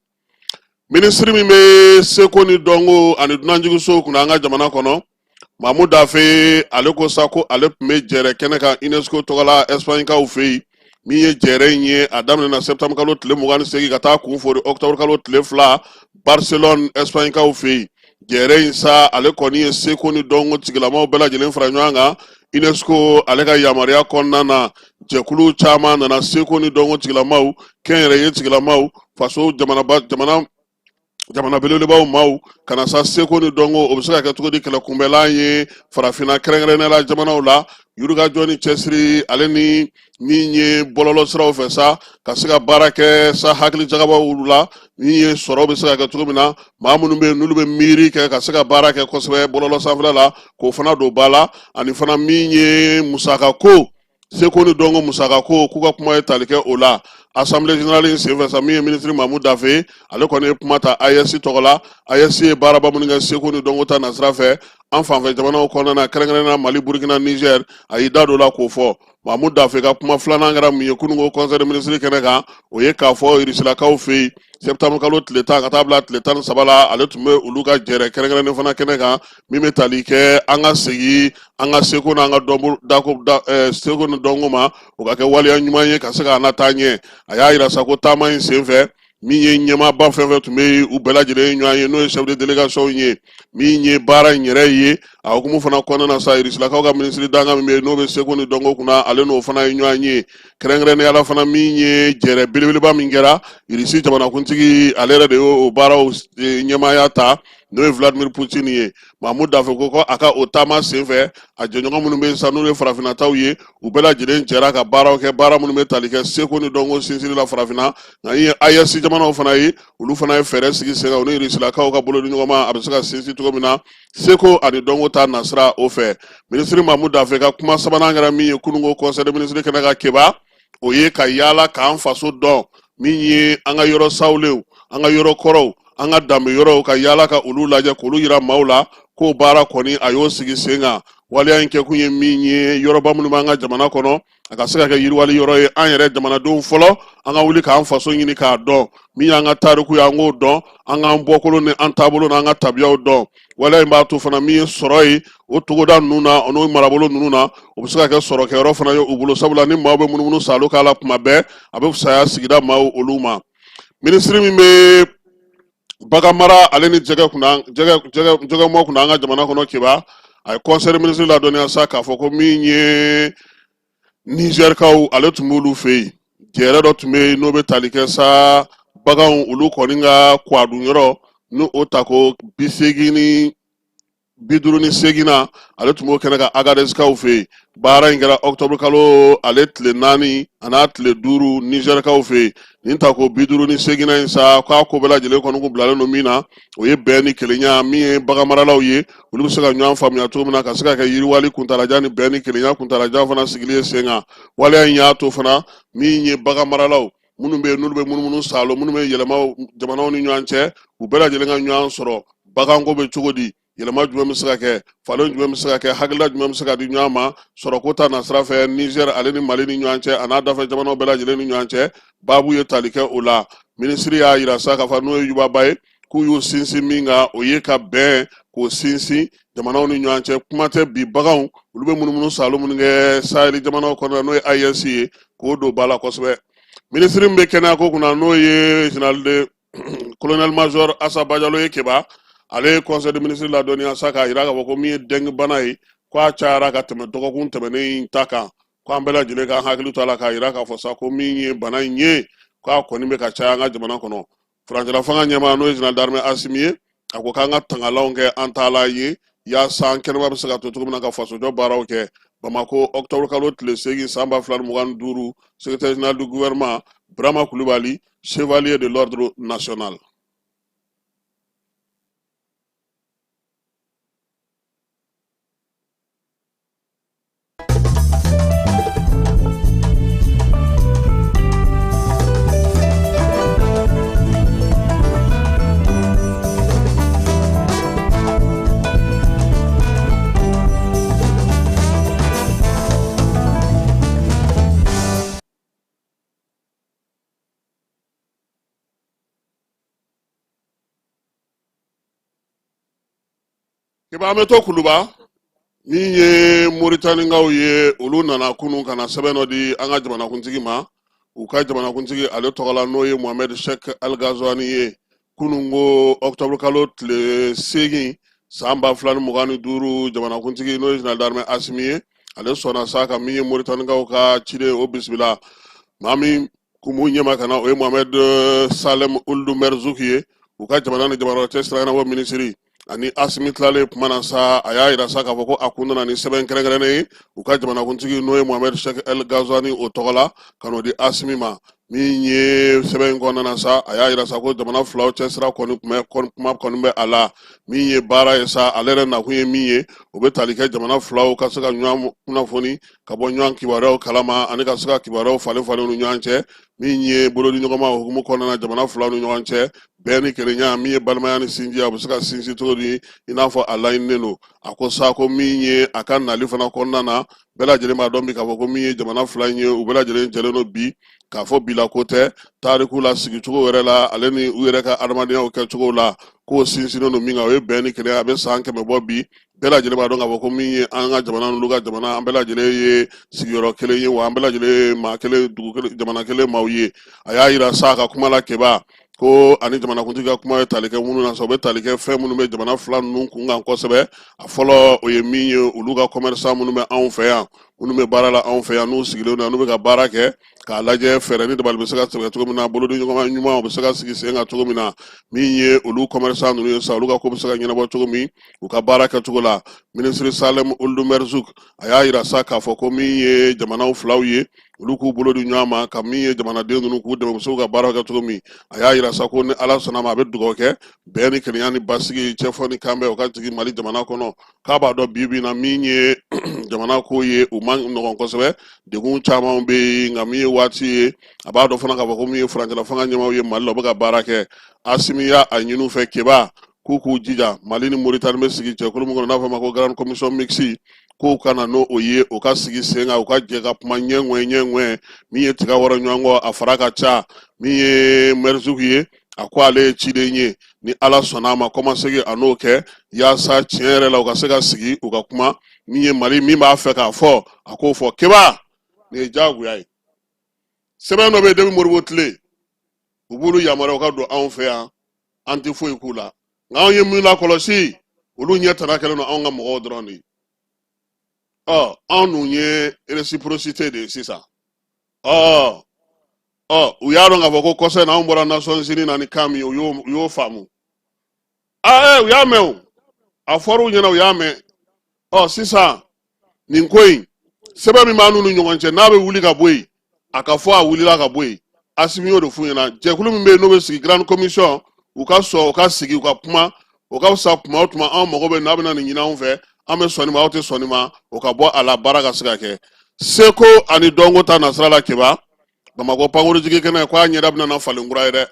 Minisiri min bɛ seko ni dɔnko ani dunanjiginsow kunna an ka jamana kɔnɔ, Mamu Dafe, ale ko sa ko ale tun bɛ jɛrɛ kɛnɛ kan UNESCO tɔgɔ la Ɛsipaɲikaw fɛ yen. Min ye jɛrɛ in ye, a daminɛna septembre kalo tile 28 ka taa kun fori octobre kalo tile 2 Barcelone, Ɛsipaɲikaw fɛ yen. Jɛrɛ in sa, ale kɔni ye seko ni dɔnko tigilamaw bɛɛ lajɛlen fara ɲɔgɔn kan UNESCO ale ka yamaruya kɔnɔna na. Jɛkulu caman nana, seko ni dɔnko tigilamaw, kɛnyɛrɛye tigilamaw, faso jamanaba jamana jamana belebelebaw maaw ka na sa seko ni dɔnko o bɛ se ka kɛ cogo di kɛlɛkunbɛlan ye farafinna, kɛrɛnkɛrɛnnenya la jamanaw la, yirikajɔ ni cɛsiri, ale ni min ye bɔlɔlɔ siraw fɛ sa, ka se ka baara kɛ sa hakili jagabɔw la, min ye sɔrɔ bɛ se ka kɛ cogo min na, maa minnu bɛ yen n'olu bɛ miiri kɛ ka se ka baara kɛ kosɛbɛ bɔlɔlɔ sanfɛla la, k'o fana don ba la, ani fana min ye musaka ko, seko ni dɔnko musaka ko, k'u ka kuma ye tali kɛ o la. Assemblée générale in senfɛ sa, min ye minisiri Mamu Dafe, ale kɔni ye kuma ta AES tɔgɔ la. AES ye baaraba minnu kɛ seko ni dɔnko ta nasira fɛ an fanfɛ jamanaw kɔnɔna na, kɛrɛnkɛrɛnnenya Mali, Burukina, Niger, a y'i da don o la k'o fɔ. Mamu Dafe ka kuma filanan kɛra mun ye kununko conseil des ministres kɛnɛ kan? O ye k'a fɔ Irisilakaw fɛ yen, septembre kalo tile 10 ka taa bila tile 13 la, ale tun bɛ olu ka jɛrɛ kɛrɛnkɛrɛnnen fana kɛnɛ kan, min bɛ tali kɛ an ka segin an ka seko n'an ka dɔnko dako da seko ni dɔnko ma, o ka kɛ waleya ɲuman ye ka se k'an lataa ɲɛ. A y'a yira sa ko taama in senfɛ, min ye ɲɛmaaba fɛn fɛn tun bɛ yen, u bɛɛ lajɛlen ye ɲɔgɔn ye, n'o ye chef de délégation ye, min ye baara in yɛrɛ ye. A hukumu fana kɔnɔna na sa, Irisilakaw ka minisiri dankan min bɛ yen n'o bɛ seko ni dɔnko kunna, ale n'o fana ye ɲɔgɔn ye. Kɛrɛnkɛrɛnnenya la fana, min ye jɛrɛ belebeleba min kɛra, Irisi jamanakuntigi, ale yɛrɛ de y'o baaraw ɲɛmaaya ta, n'o ye Vladimir Poutine ye. Mamu Dafe ko a ka o taama senfɛ, a jɛɲɔgɔn minnu bɛ yen sa, n'olu ye farafinnataw ye, u bɛɛ lajɛlen jɛra ka baaraw kɛ, baara minnu bɛ tali kɛ seko ni dɔnko sinsinni la farafinna. Nka ye AES jamanaw fana ye, olu fana ye fɛɛrɛ sigi sen kan, u ni Irisilakaw ka bolo di ɲɔgɔn ma, a bɛ se ka sinsin cogo min na seko ani dɔnko ta nasira o fɛ. Minisiri Mamu Dafe ka kuma sabanan kɛra min ye kununko conseil des ministres kɛnɛ kan Keba, o ye ka yaala k'an faso dɔn, min ye an ka yɔrɔ sawulenw, an ka yɔrɔ kɔrɔw, an ka danbe yɔrɔw, ka yaala ka olu lajɛ k'olu yira maaw la, k'o baara kɔni a y'o sigi sen kan. Waleya in kɛkun ye min ye, yɔrɔba minnu b'an ka jamana kɔnɔ, a ka se ka kɛ yiriwali yɔrɔ ye. An yɛrɛ jamanadenw fɔlɔ, an ka wuli k'an faso ɲini k'a dɔn, min y'an ka tariku ye, an k'o dɔn, an k'an bɔkolo ni an taabolo n'an ka tabiyaw dɔn. Waleya in b'a to fana, min ye sɔrɔ ye o togoda ninnu na, o n'o marabolo ninnu na, o bɛ se ka kɛ sɔrɔkɛyɔrɔ fana ye u bolo, sabula ni maaw bɛ munumunu saalo k'a la kuma bɛɛ, a bɛ fisaya sigida maaw olu ma. Minisiri min bɛ Baganmara ale ni jɛgɛ kunna jɛgɛmɔ kunna an ka jamana kɔnɔ Keba, a ye conseil des ministres ladɔnniya sa k'a fɔ ko min ye Nizɛrikaw, ale tun b'olu fɛ yen, jɛrɛ dɔ tun bɛ yen n'o bɛ tali kɛ sa baganw olu kɔni ka kwadun yɔrɔ, n'o o tako 88 na, ale tun b'o kɛnɛ kan Agadezkaw fɛ yen. Baara in kɛra ɔkutɔburu kalo ale tile 4 an'a tile 5 Nizɛrikaw fɛ yen. Nin tako 58nan in sa, k'a ko bɛɛ lajɛlen kɔni kun bilalen don min na, o ye bɛn ni kelenya. Min ye baganmaralaw ye, olu bɛ se ka ɲɔgɔn faamuya cogo min na ka se ka kɛ yiriwali kuntalajan ni bɛn ni kelenya kuntalajan fana sigili ye sen kan. Waleya in y'a to fana, min ye baganmaralaw minnu bɛ yen n'olu bɛ munumunu saalo, minnu bɛ yɛlɛma jamanaw ni ɲɔgɔn cɛ, u bɛɛ lajɛlen ka ɲɔgɔn sɔrɔ baganko bɛ cogo di, yɛlɛma jumɛn bɛ se ka kɛ, falen jumɛn bɛ se ka kɛ, hakilila jumɛn bɛ se ka di ɲɔgɔn ma sɔrɔko ta nasira fɛ Nizɛri ale ni Mali ni ɲɔgɔn cɛ, an'a dafɛ jamanaw bɛɛ lajɛlen ni ɲɔgɔn cɛ. Baabu ye tali kɛ o la. Minisiri y'a yira sa k'a fɔ n'o ye Yuba Ba ye, k'u y'u sinsin min kan, o ye ka bɛn k'o sinsin jamanaw ni ɲɔgɔn cɛ. Kuma tɛ bi baganw olu bɛ munumunu saalo minnu kɛ saheli jamanaw kɔnɔ, n'o ye AES ye, k'o don ba la kosɛbɛ. Minisiri min bɛ kɛnɛyako kunna, n'o ye général de colonel major Asa Bajalo ye Keba, ale ye conseil de ministre ladɔnniya sa k'a yira k'a fɔ ko min ye dengue bana ye, k'a cayara ka tɛmɛ dɔgɔkun tɛmɛnen in ta kan, ko an bɛɛ lajɛlen k'an hakili to a la, k'a yira k'a fɔ sa ko min ye bana in ye, k'a kɔni bɛ ka caya an ka jamana kɔnɔ. Furancɛla fanga ɲɛmaa, n'o ye général d'armée Asimi ye, a ko k'an ka tangalanw kɛ an taalan ye yaasa an kɛnɛma bɛ se ka to cogo min na ka fasojɔ baaraw kɛ. Bamako, octobre kalo tile 8 san 2025. Secrétaire général du gouvernement, Burama Kulubali, chevalier de l'ordre national. Keba, an bɛ to Kuluba. Min ye Moritanikaw ye, olu nana kunun ka na sɛbɛn dɔ di an ka jamanakuntigi ma, u ka jamanakuntigi ale tɔgɔ la, n'o ye Mohamed Cheikh Al Ghazouani ye. Kunun ko octobre kalo tile 8 san 2025, jamanakuntigi, n'o ye général d'armée Asimi ye, ale sɔnna sa ka min ye Moritanikaw ka ciden o bisimila. Maa min kun b'u ɲɛma ka na, o ye Mohamed Salem Ould Merzouk ye, u ka jamana ni jamana cɛ sira ɲɛnabɔ minisiri. Ani Asimi tilalen kuma na sa, a y'a yira sa k'a fɔ ko a kun nana ni sɛbɛn kɛrɛnkɛrɛnnen ye u ka jamanakuntigi, n'o ye Mohamed Cheikh El Ghazouani, o tɔgɔ la, ka n'o di Asimi ma. Min ye sɛbɛn in kɔnɔna na sa, a y'a yira sa ko jamana filaw cɛ sira kɔni kun bɛ kuma kɔni bɛ a la. Min ye baara ye sa, ale yɛrɛ nakun ye min ye, o bɛ tali kɛ jamana filaw ka se ka ɲɔgɔn kunnafoni ka bɔ ɲɔgɔn kibaruyaw kalama, ani ka se ka kibaruyaw falen falen u ni ɲɔgɔn cɛ. Min ye bolodiɲɔgɔnma hukumu kɔnɔna na jamana filaw ni ɲɔgɔn cɛ, bɛn ni kelenya, min ye balimaya ni sinjiya, o bɛ se ka sinsin cogo di i n'a fɔ a laɲininen don. A ko sa ko min ye a ka nali fana kɔnɔna na, bɛɛ lajɛlen b'a dɔn bi k'a fɔ ko min ye jamana fila in ye, u bɛɛ lajɛlen jɛlen don bi k'a fɔ bi la ko tɛ tariku la, sigicogo yɛrɛ la, ale ni u yɛrɛ ka adamadenya kɛcogo la, k'o sinsinnen don min kan, o ye bɛn ni kelenya. A bɛ san 100 bɔ bi, bɛɛ lajɛlen b'a dɔn k'a fɔ ko min ye an ka jamana n'olu ka jamana, an bɛɛ lajɛlen ye sigiyɔrɔ kelen ye, wa an bɛɛ lajɛlen ye maa kelen, dugu kelen, jamana kelen maaw ye. A y'a yira sa a ka kuma la Keba, ko ani jamanakuntigi ka kuma ye tali kɛ minnu na sa, o bɛ tali kɛ fɛn minnu bɛ jamana fila ninnu kun kan kosɛbɛ. A fɔlɔ, o ye min ye, olu ka commerçant minnu bɛ anw fɛ yan, minnu bɛ baara la anw fɛ yan, n'u sigilen don yan, n'u bɛ ka baara kɛ, k'a lajɛ fɛɛrɛ ni dabali bɛ se ka sɛbɛn cogo min na, bolodiɲɔgɔnma ɲuman o bɛ se ka sigi sen kan cogo min na. Min ye olu commerçant ninnu ye sa, olu ka ko bɛ se ka ɲɛnabɔ cogo min u ka baara kɛcogo la. Minisiri Salem Ould Merzouk, a y'a yira sa k'a fɔ ko min ye jamanaw filaw ye, olu k'u bolo di ɲɔgɔn ma ka min ye jamanaden ninnu k'u dɛmɛ u bɛ se k'u ka baaraw kɛ cogo min. A y'a yira sa ko ni Ala sɔnna ma, a bɛ dugawu kɛ bɛn ni kelenya ni basigi, cɛfɔ ni kanbɛn, o ka jigin Mali jamana kɔnɔ. K'a b'a dɔn bi bi in na, min ye jamana ko ye, u man nɔgɔn kosɛbɛ, degun caman bɛ yen, nka min ye waati ye, a b'a dɔn fana k'a fɔ ko min ye furancɛla fanga ɲɛmaaw ye Mali la, u bɛ ka baara kɛ. Asimi y'a ɲini u fɛ Keba, k'u k'u jija, Mali ni Moritani bɛ sigi jɛkulu min kɔnɔ n'a fɔ ma ko grande commission mixte, k'u ka na n'o ye, u ka sigi sen kan, u ka jɛ ka kuma ɲɛŋɛ ɲɛŋɛ. Min ye tiga wɔrɔ ɲɔgɔn kɔ, a fara ka ca. Min ye Merzouk ye, a ko ale ye ciden ye, ni Ala sɔnna a ma, kɔmasegin a n'o kɛ yaasa tiɲɛ yɛrɛ la u ka se ka sigi u ka kuma. Min ye Mali min b'a fɛ k'a fɔ, a k'o fɔ. Keba, nin ye diyagoya ye. Sɛbɛn dɔ bɛ yen depuis Modibo tile, u b'olu yamaruya u ka don anw fɛ yan. An tɛ foyi k'u la, nka anw ye min lakɔlɔsi, olu ɲɛ tana kɛlen don anw ka mɔgɔw dɔrɔn de ye. Ɔ, anw dun ye réciprocité de ye sisan. Ɔ ɔ, u y'a dɔn k'a fɔ ko kɔsa in na anw bɔra Nations Unies na ni kan min ye, u y'o faamu. Aa, u y'a mɛn o, a fɔra u ɲɛna, u y'a mɛn. Ɔ, sisan nin ko in, sɛbɛn min b'an n'u ni ɲɔgɔn cɛ, n'a bɛ wuli ka bɔ yen, a ka fɔ a wulila ka bɔ yen. Asimi y'o de f'u ɲɛna. Jɛkulu min bɛ yen n'o bɛ sigi, grande commission, u ka sɔn u ka sigi, u ka kuma, o ka fisa. Tuma o tuma anw mago bɛ n'a bɛna nin ɲini anw fɛ, an bɛ sɔn nin ma, aw tɛ sɔn nin ma, o ka bɔ a la, baara ka se ka kɛ. Seko ani dɔnko ta nasira la, Keba, Bamakɔ pankurujigi kɛnɛ ko a ɲɛda bɛna na falen kura ye dɛ.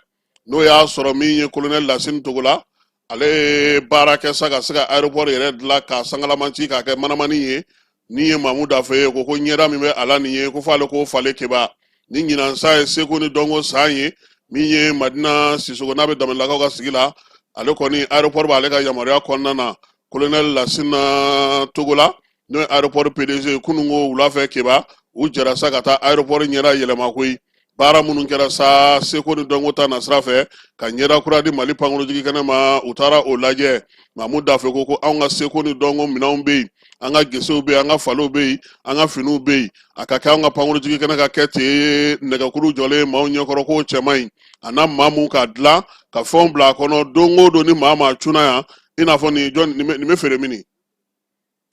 N'o y'a sɔrɔ min ye kolonɛli Lasini Togola, ale ye baara kɛ sa ka se ka aéroport yɛrɛ dilan k'a sangalama ci k'a kɛ manamani ye. Ni ye Mamu Dafe ye, ko ɲɛda min bɛ a la nin ye, ko f'ale k'o falen. Keba, ni ɲinan sa ye seko ni dɔnko san ye, min ye Madina Sisoko, n'a bɛ Danbɛlɛlakaw ka sigi la, ale kɔni aéroport b'ale ka yamaruya kɔnɔna na. Kolonɛli Lasina Togola, n'o ye aéroport PDG ye, kunun ko wula fɛ, Keba, u jɛra sa ka taa aéroport ɲɛda yɛlɛma koyi. Baara minnu kɛra sa seko ni dɔnko ta nasira fɛ ka ɲɛda kura di Mali pankurujigi kɛnɛ ma, u taara o lajɛ. Mamu Dafe ko anw ka seko ni dɔnko minɛnw bɛ yen, an ka gesew bɛ yen, an ka faliw bɛ yen, an ka finiw bɛ yen. A ka kɛ anw ka pankurujigi kɛnɛ ka kɛ ten, nɛgɛkuru jɔlen maaw ɲɛkɔrɔ, k'o cɛ man ɲi. A na maa mun k'a dilan ka fɛnw bila a kɔnɔ, don o don ni maa maa cunna yan, i n'a fɔ nin jɔn, nin bɛ feere min,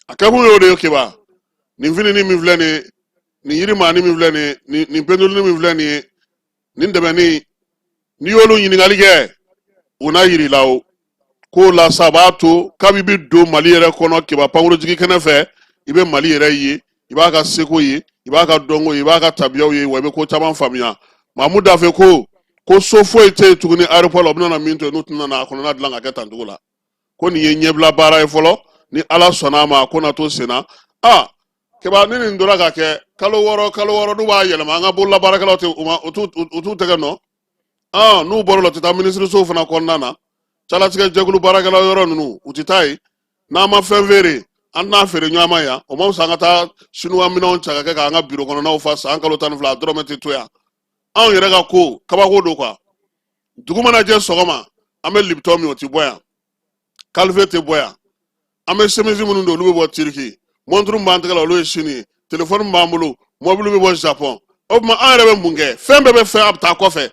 a kɛkun y'o de ye. Keba, nin fininin min filɛ nin ye, nin yirimaani min filɛ nin ye, nin pendulini min filɛ nin ye, nin dɛbɛnni, n'i y'olu ɲininkali kɛ, u n'a yir'i la. O k'o la sa, b'a to kabi bɛ don Mali yɛrɛ kɔnɔ, Keba, pankurujigi kɛnɛ fɛ, i bɛ Mali yɛrɛ ye, i b'a ka seko ye, i b'a ka dɔnko ye, i b'a ka tabiyaw ye, wa i bɛ ko caman faamuya. Mamu Dafe ko so foyi tɛ yen tuguni aéroport la, u bɛna min to yen, n'u tɛna na a kɔnɔna dilan ka kɛ tan cogo la. Ko nin ye ɲɛbila baara ye fɔlɔ, ni Ala sɔnna a ma, a ko na to sen na. Aa Keba, ni nin tora ka kɛ kalo 6 kalo 6, n'u b'a yɛlɛma, an ka bolola baarakɛlaw tɛ u ma, u t'u tɛgɛ nɔ. Aa, n'u bɔr'o la, u tɛ taa minisirisow fana kɔnɔna na, calatigɛ jɛkulu baarakɛlaw yɔrɔ ninnu, u tɛ taa yen. N'an ma fɛn feere, an tɛna feere ɲɔgɔn ma yan. O ma fisa an ka taa sinuwa minɛnw cɛ ka kɛ k'an ka biro kɔnɔnaw fa san kalo 12, a dɔrɔmɛ tɛ to yan. Anw yɛrɛ ka ko kabako don quoi. Dugu mana jɛ sɔgɔma, an bɛ Lipton min, o tɛ bɔ yan, kalife tɛ bɔ yan. An bɛ semisi minnu don, olu bɛ bɔ Tiriki. Mɔnturu min b'an tɛgɛ la, olu ye Sini ye. Telefɔni min b'an bolo, mɔbili bɛ bɔ Japɔn. O tuma an yɛrɛ bɛ mun kɛ? Fɛn bɛɛ bɛ fɛn, a bɛ taa kɔfɛ.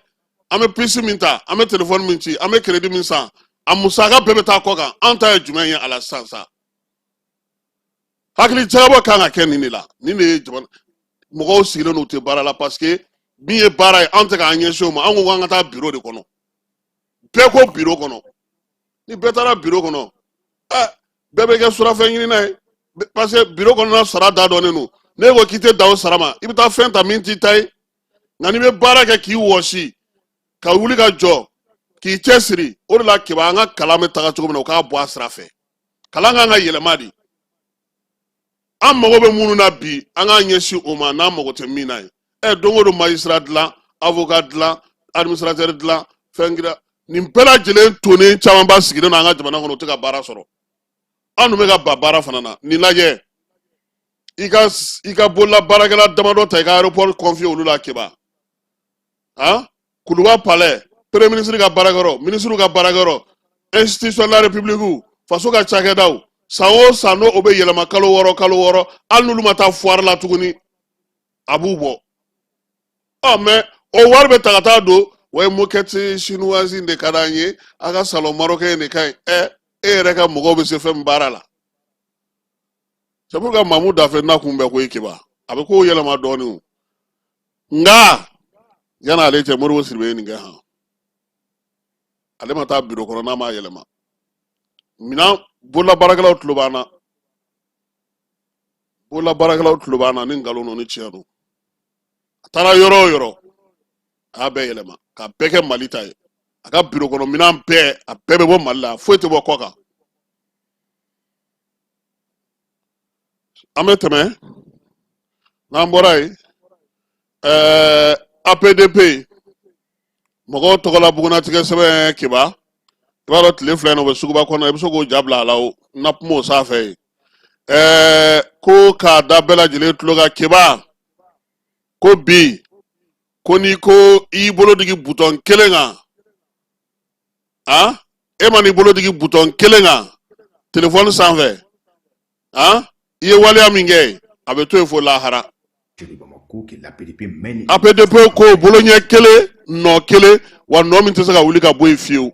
An bɛ pisi min ta, an bɛ telefɔni min ci, an bɛ keredi min san, a musaka bɛɛ bɛ taa kɔ kan. An ta ye jumɛn ye a la sisan sa? Hakili jagabɔ kan ka kɛ nin de la. Nin de ye jamana mɔgɔw sigilen don, u tɛ baara la, parce que min ye baara ye, an tɛ k'an ɲɛsin o ma. An ko k'an ka taa biro de kɔnɔ, bɛɛ ko biro kɔnɔ. Ni bɛɛ taara biro kɔnɔ, ɛ, bɛɛ bɛ kɛ surafɛn ɲinina ye, parce que biro kɔnɔna sara da dɔnnen don. N'e ko k'i tɛ dan o sara ma, i bɛ taa fɛn ta min t'i ta ye. Nka n'i bɛ baara kɛ k'i wɔsi, ka wuli ka jɔ, k'i cɛsiri, o de la Keba, an ka kalan bɛ taga cogo min na, u k'a bɔ a sira fɛ. Kalan kan ka yɛlɛma de. An mago bɛ minnu na bi, an k'an ɲɛsin o ma, n'an mago tɛ min na ye. Ɛ, don o don magistrat dilan, avocat dilan, administrateur dilan, fɛn kira nin bɛɛ lajɛlen tonnen camanba sigilen don an ka jamana kɔnɔ, u tɛ ka baara sɔrɔ. An dun bɛ ka ban baara fana na. Nin lajɛ, i ka bolola baarakɛla damadɔ ta, i ka aéroport confier olu la, Keba. Han, Kuluba palais, premier ministre ka baarakɛyɔrɔ, ministre ka baarakɛyɔrɔ, institution de la république, faso ka cakɛdaw, san o san n'o o bɛ yɛlɛma kalo 6 kalo 6, hali n'olu ma taa foire la tuguni, a b'u bɔ. Ɔ, mais o wari bɛ ta ka taa don wa moquette chinoise in de ka d'an ye, a ka salon marocain de ka ɲi. Ɛ, e yɛrɛ ka mɔgɔw bɛ se fɛn min baara la. C'est pourquoi Mamu Dafe na kun bɛ koyi, Keba, a bɛ kow yɛlɛma dɔɔnin o. Nka yan'ale cɛ, Modibo Sidibe ye nin kɛ. Han, ale ma taa biro kɔnɔ n'a m'a yɛlɛma. Minan bolola baarakɛlaw tulo b'an na, bolola baarakɛlaw tulo b'an na, ni nkalon don ni tiɲɛ don. A taara yɔrɔ o yɔrɔ, a y'a bɛɛ yɛlɛma k'a bɛɛ kɛ Mali ta ye. A ka biro kɔnɔ minan bɛɛ, a bɛɛ bɛ bɔ Mali la, foyi tɛ bɔ kɔ kan. An bɛ tɛmɛ. N'an bɔra yen, APDP mɔgɔw tɔgɔla bugunnatigɛ sɛbɛn, Keba, i b'a dɔn tile 2 in na, o bɛ suguba kɔnɔ, i bɛ se k'o ja bila a la. O na kuma o sanfɛ yen. Ko k'a da bɛɛ lajɛlen tulo kan, Keba, ko bi ko n'i ko i y'i bolo digi butɔn kelen kan. A e man'i bolo digi butɔn kelen kan telefɔni sanfɛ, a i ye waleya min kɛ, a bɛ to yen fo lahara. APDP ko boloɲɛ kelen, nɔ kelen, wa nɔ min tɛ se ka wuli ka bɔ yen fiyewu.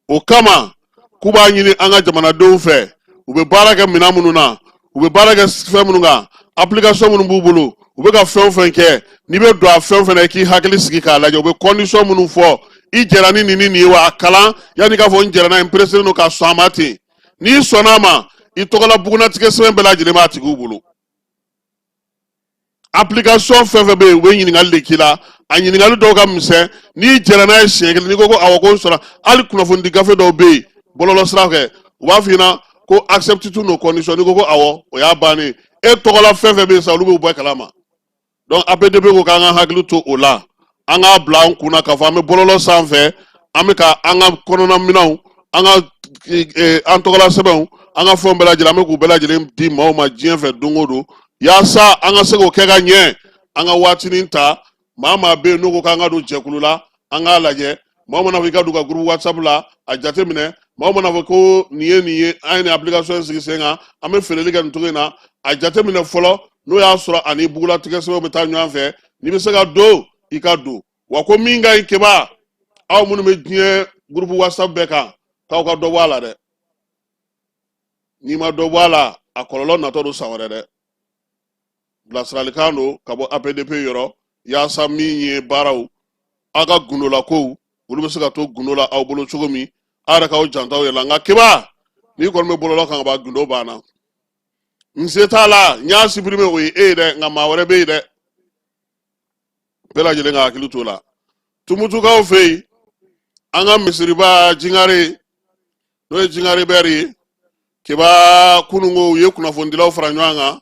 O kama k'u b'a ɲini an ka jamanadenw fɛ, u bɛ baara kɛ minɛn minnu na, u bɛ baara kɛ fɛn minnu kan, application minnu b'u bolo, u bɛ ka fɛn o fɛn kɛ, n'i bɛ don a fɛn o fɛn na, i k'i hakili sigi k'a lajɛ. U bɛ condition minnu fɔ, i jɛra ni nin ni nin ye wa? A kalan yanni k'a fɔ n jɛra n'a ye, n pereselen don ka sɔn a ma ten. N'i sɔnna a ma, i tɔgɔla bugunnatigɛ sɛbɛn bɛɛ lajɛlen b'a tigiw bolo. Application fɛn fɛn bɛ yen, u bɛ ɲininkali de k'i la. A ɲininkali dɔw ka misɛn. N'i jɛra n'a ye siɲɛ kelen, n'i ko ko awɔ, ko n sɔnna. Hali kunnafonidi gafe dɔw bɛ yen bɔlɔlɔ sira fɛ, u b'a f'i ɲɛna ko accepte toutes nos conditions. N'i ko ko awɔ, o y'a bannen. E tɔgɔla fɛn fɛn bɛ yen sa, olu b'o bɛɛ kalama. Donc APDP ko k'an ka hakili to o la, an k'a bila an kunna k'a fɔ an bɛ bɔlɔlɔ sanfɛ, an bɛ ka an ka kɔnɔna minɛnw, an ka an tɔgɔla sɛbɛnw, an ka fɛnw bɛɛ lajɛlen, an bɛ k'u bɛɛ lajɛlen di maaw ma diɲɛ fɛ don o don. Yaasa an ka se k'o kɛ ka ɲɛ, an ka waatinin ta. Maa maa bɛ yen n'o ko k'an ka don jɛkulu la, an k'a lajɛ. Maa mana fɔ i ka don ka groupe WhatsApp la, a jateminɛ. Maa mana fɔ ko nin ye nin ye, an ye nin application in sigi sen kan, an bɛ feereli kɛ nin cogo in na, a jateminɛ fɔlɔ n'o y'a sɔrɔ ani bugulatigɛ sɛbɛnw bɛ taa ɲɔgɔn fɛ. N'i bɛ se ka don, i ka don. Wa ko min ka ɲi keba, aw minnu bɛ diɲɛ groupe WhatsApp bɛɛ kan, k'aw ka dɔ bɔ a la dɛ. N'i ma dɔ bɔ a la, a kɔlɔlɔ natɔ don san wɛrɛ dɛ. Bilasiralikan don ka bɔ APDP yɔrɔ, yaasa min ye baaraw, aw ka gundolakow, olu bɛ se ka to gundo la aw bolo cogo min, aw yɛrɛ k'aw janto aw yɛrɛ la. Nka keba, n'i kɔni bɛ bɔlɔlɔ kan ka ban, gundo banna. N se t'a la, n y'a supprimer, o ye e ye dɛ, nka maa wɛrɛ bɛ yen dɛ. Bɛɛ lajɛlen ka hakili t'o la. Tumutukaw fɛ yen, an ka misiriba Jingare, n'o ye Jingare bɛri ye keba, kununko u ye kunnafonidilaw fara ɲɔgɔn kan,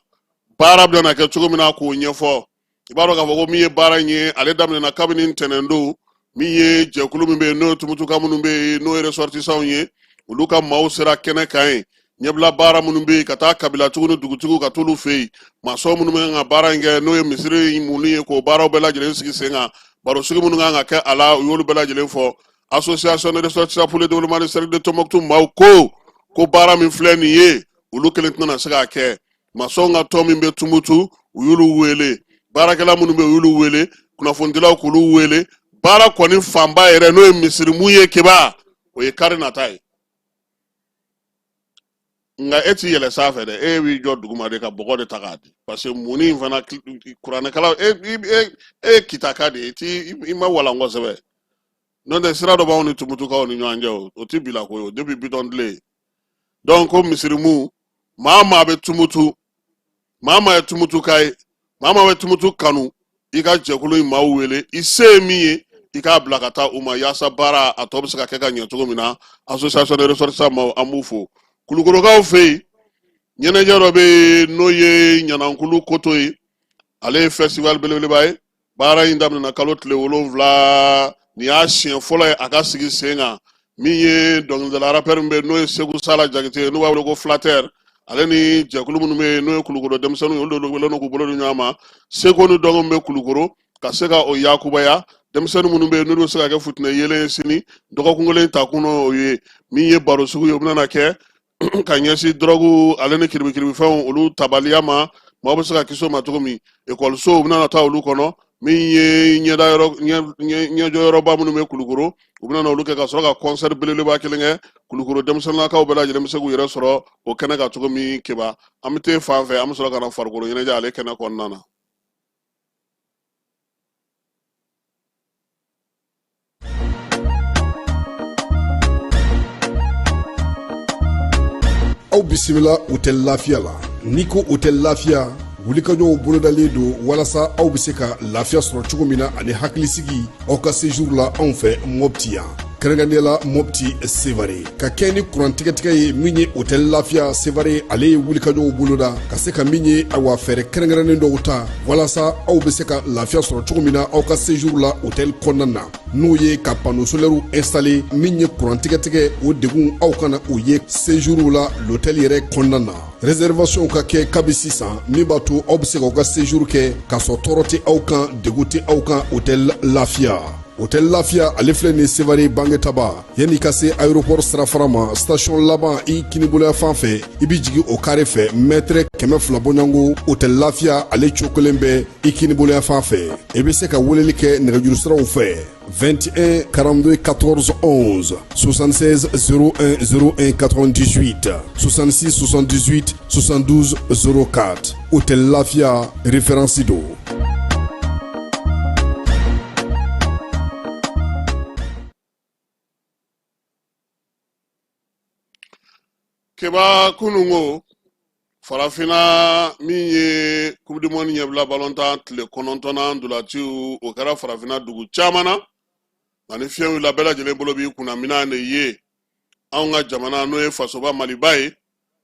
baara bɛna kɛ cogo min na k'o ɲɛfɔ. I b'a dɔn k'a fɔ ko min ye baara in ye, ale daminɛna kabini ntɛnɛn don. Min ye jɛkulu min bɛ yen, n'o ye Tumutuka minnu bɛ yen, n'o ye ressortissants ye, olu ka maaw sera kɛnɛ kan yen. Ɲɛbila baara minnu bɛ yen, ka taa kabilatigiw ni dugutigiw ka t'olu fɛ yen, masɔn minnu bɛ kan ka baara in kɛ, n'o ye misiri minnu ye, k'o baaraw bɛɛ lajɛlen sigi sen kan. Barosigi minnu kan ka kɛ a la, u y'olu bɛɛ lajɛlen fɔ. Association de ressortissants pour le développement du cercle de Tombouctou maaw ko baara min filɛ nin ye, olu kelen tɛna se k'a kɛ. Masɔnw ka tɔn min bɛ Tumutu, u y'olu wele. Baarakɛla minnu bɛ, u y'olu wele. Kunnafonidilaw, k'olu wele. Baara kɔni fanba yɛrɛ, n'o ye misirimu ye keba, o ye kari nata ye. Nka e t'i yɛlɛ sanfɛ dɛ, e b'i jɔ duguma de ka bɔgɔ de ta k'a di, parce que munni in fana, kuranɛkalaw, e e e ye kitaka de ye, i t'i i ma walan kosɛbɛ. N'o tɛ, sira dɔ b'anw ni Tumutukaw ni ɲɔgɔn cɛ, o o ti bila ko ye o depuis Bitɔn tile. Donc ko misirimu, maa maa bɛ Tumutu, maa maa ye Tumutuka ye, maa maa bɛ Tumutu kanu, i ka jɛkulu in maaw wele. I se ye min ye, i k'a bila ka taa u ma, yaasa baara a tɔ bɛ se ka kɛ ka ɲɛ cogo min na. Association de ressortissants maaw, an b'u fo. Kulukorokaw fɛ yen, ɲɛnajɛ dɔ bɛ yen, n'o ye Ɲanankulu koto ye. Ale ye festival belebeleba ye. Baara in daminɛna kalo tile 7, nin y'a siɲɛ fɔlɔ ye a ka sigi sen kan. Min ye dɔnkilidala rappeur min bɛ yen, n'o ye Segu Sala Jakite ye, n'u b'a wele ko Flatteur, ale ni jɛkulu minnu bɛ yen, n'o ye Kulukoro denmisɛnninw ye, olu de wele k'u bolo di ɲɔgɔn ma. Seko ni dɔnko min bɛ Kulukoro, ka se ka o yakubaya, denmisɛnnin minnu bɛ yen, n'olu bɛ se ka kɛ futinɛ yeelen ye sini. Dɔgɔkun kelen ta kun o ye min ye, baro sugu ye, o bɛna kɛ ka ɲɛsin dɔrɔgu ale ni kiribikiribifɛnw, olu tabaliya ma, maaw bɛ se ka kisi o ma cogo min. Ekɔlisow bɛna taa olu kɔnɔ. Min ye ɲɛda yɔrɔ, ɲɛjɔyɔrɔba minnu bɛ Kulukoro, u bɛna olu kɛ, ka sɔrɔ ka concert belebeleba kelen kɛ. Kulukoro denmisɛnninnakaw bɛɛ lajɛlen bɛ se k'u yɛrɛ sɔrɔ o kɛnɛ kan cogo min keba. An bɛ taa fan fɛ, an bɛ sɔrɔ ka na farikolo ɲɛnajɛ ale kɛnɛ kɔnɔna na. Aw bisimila Hôtel Lafiya la. N'i ko Hôtel Lafiya, wulikajɔw bolodalen don walasa aw bɛ se ka lafiya sɔrɔ cogo min na ani hakilisigi aw ka séjour la anw fɛ Mɔpti yan, kɛrɛnkɛrɛnnenya la Mɔpti Sevare. Ka kɛ ni kuran tigɛtigɛ ye, min ye Hôtel Lafiya Sevare, ale ye wulikajɔw boloda ka se ka min ye, awa, fɛɛrɛ kɛrɛnkɛrɛnnen dɔw ta walasa aw bɛ se ka lafiya sɔrɔ cogo min na aw ka séjour la hôtel kɔnɔna na, n'o ye ka panneau solaire installer. Min ye kuran tigɛtigɛ, o degun aw kana o ye séjour la l'hôtel yɛrɛ kɔnɔna na. Réservation ka kɛ kabi sisan, min b'a to aw bɛ se k'aw ka séjour kɛ k'a sɔrɔ tɔɔrɔ tɛ aw kan, degun tɛ aw kan. Hôtel Lafiya. Hôtel Lafiya ale filɛ nin Sevare Bangetaba yanni ka se aéroport sirafara ma station laban i kiniboloya fan fɛ i bɛ jigin o kare fɛ mɛtɛrɛ 200 bɔɲɔgɔnko Hôtel Lafiya ale cokolen bɛ i kiniboloya fan fɛ i bɛ se ka weleli kɛ nɛgɛjuru siraw fɛ 21 42 14 11 76 01 01 98 66 78 72 04 Hôtel Lafiya référence don. Keba kunungo farafinna min ye coupe du monde ɲɛbila balontan tile kɔnɔntɔnnan ntolaciw o kɛra farafinna dugu caman na nka ni fiɲɛ wulila bɛɛ lajɛlen bolo b'i kunna minan de ye anw ka jamana n'o ye fasoba maliba ye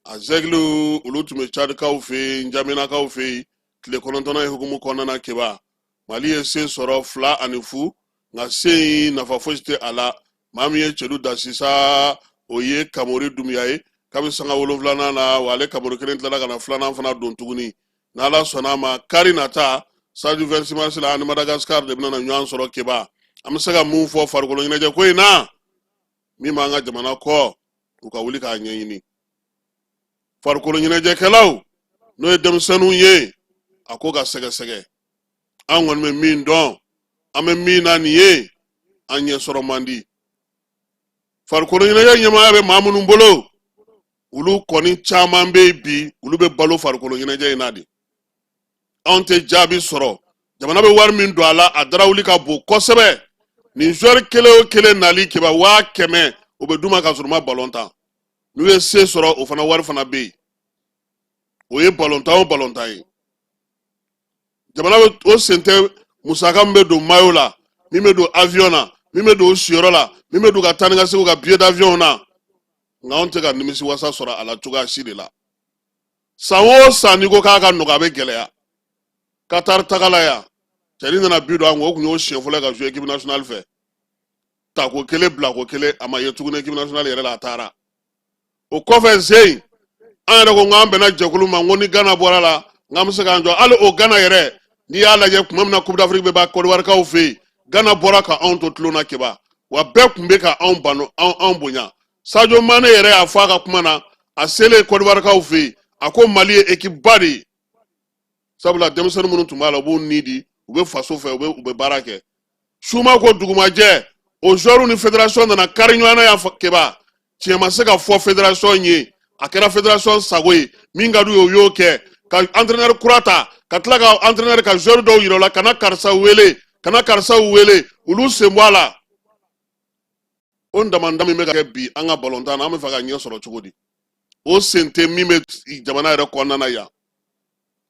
a zɛgiliw olu tun bɛ cadikaw fɛ yen njamenakaw fɛ yen tile kɔnɔntɔnnan ye hukumu kɔnɔna na keba mali ye se sɔrɔ 2-0 nka se in nafa fosi tɛ a la maa min ye cɛdu dasi sa o ye kamori dunbiya ye kabi sanga wolonfilanan na wa ale kamori kelen tilala ka na filanan fana don tuguni n'ala sɔnna a ma kari nata stade 26 mars la ani madagascar de bɛna na ɲɔgɔn sɔrɔ keba an bɛ se ka mun fɔ farikolo ɲɛnajɛ ko in na min b'an ka jamana kɔ u ka wuli k'a ɲɛɲini farikolo ɲɛnajɛkɛlaw n'o ye denmisɛnninw ye a ko ka sɛgɛsɛgɛ an kɔni bɛ min dɔn an bɛ min na nin ye an ɲɛ sɔrɔ man di farikolo ɲɛnajɛ ɲɛmaaya bɛ maa minnu bolo olu kɔni caman bɛ yen bi olu bɛ balo farikolo ɲɛnajɛ in na de anw tɛ jaabi sɔrɔ jamana bɛ wari min don a la a darawuli ka bon kosɛbɛ nin joueur kelen o kelen nali keba 100 000 o bɛ d'u ma ka sɔrɔ u ma balon tan n'u ye se sɔrɔ o fana wari fana bɛ yen o ye balontan o balontan ye jamana bɛ o sen tɛ musaka min bɛ don mayo la min bɛ don avion na min bɛ don u siyɔrɔ la min bɛ don ka taa ni ka segin u ka billet d'avion na nka anw tɛ ka nimisi wasa sɔrɔ a la cogoya si de la san o san n'i ko k'a ka nɔgɔ a bɛ gɛlɛya Qatar taga la yan cɛnin nana bi don an kun o kun y'o siɲɛ fɔlɔ ye ka jouer équipe nationale fɛ tako kelen bilako kelen a ma ye tuguni équipe nationale yɛrɛ la a taara o kɔfɛ zen an yɛrɛ ko k'an bɛnna jɛkulu ma ko ni Ghana bɔra la n k'an bɛ se k'an jɔ hali o Ghana yɛrɛ n'i y'a lajɛ tuma min na Coupe d'Afrique bɛ ban Côte d'Ivoire fɛ yen Ghana bɔra ka anw to tulon na keba wa bɛɛ tun bɛ ka anw bano anw bonya Sadio Mane yɛrɛ y'a fɔ a ka kuma na a selen Côte d'Ivoire fɛ yen a ko Mali ye équipe ba de ye sabula denmisɛnnin minnu tun b'a la u b'u ni di u bɛ faso fɛ u bɛ baara kɛ su ma ko dugu ma jɛ o joueurs ni fédération nana kari ɲɔgɔn na yan keba tiɲɛ ma se ka fɔ fédération ye a kɛra fédération sago ye min ka d'u ye u y'o kɛ ka entraîneur kura ta ka tila ka entraîneur ka joueur dɔw yira u la kana karisa wele kana karisa wele olu sen bɔ a la o damanda min bɛ ka kɛ bi an ka balontan na an bɛ fɛ ka ɲɛ sɔrɔ cogo di o sen tɛ min bɛ jamana yɛrɛ kɔnɔna na yan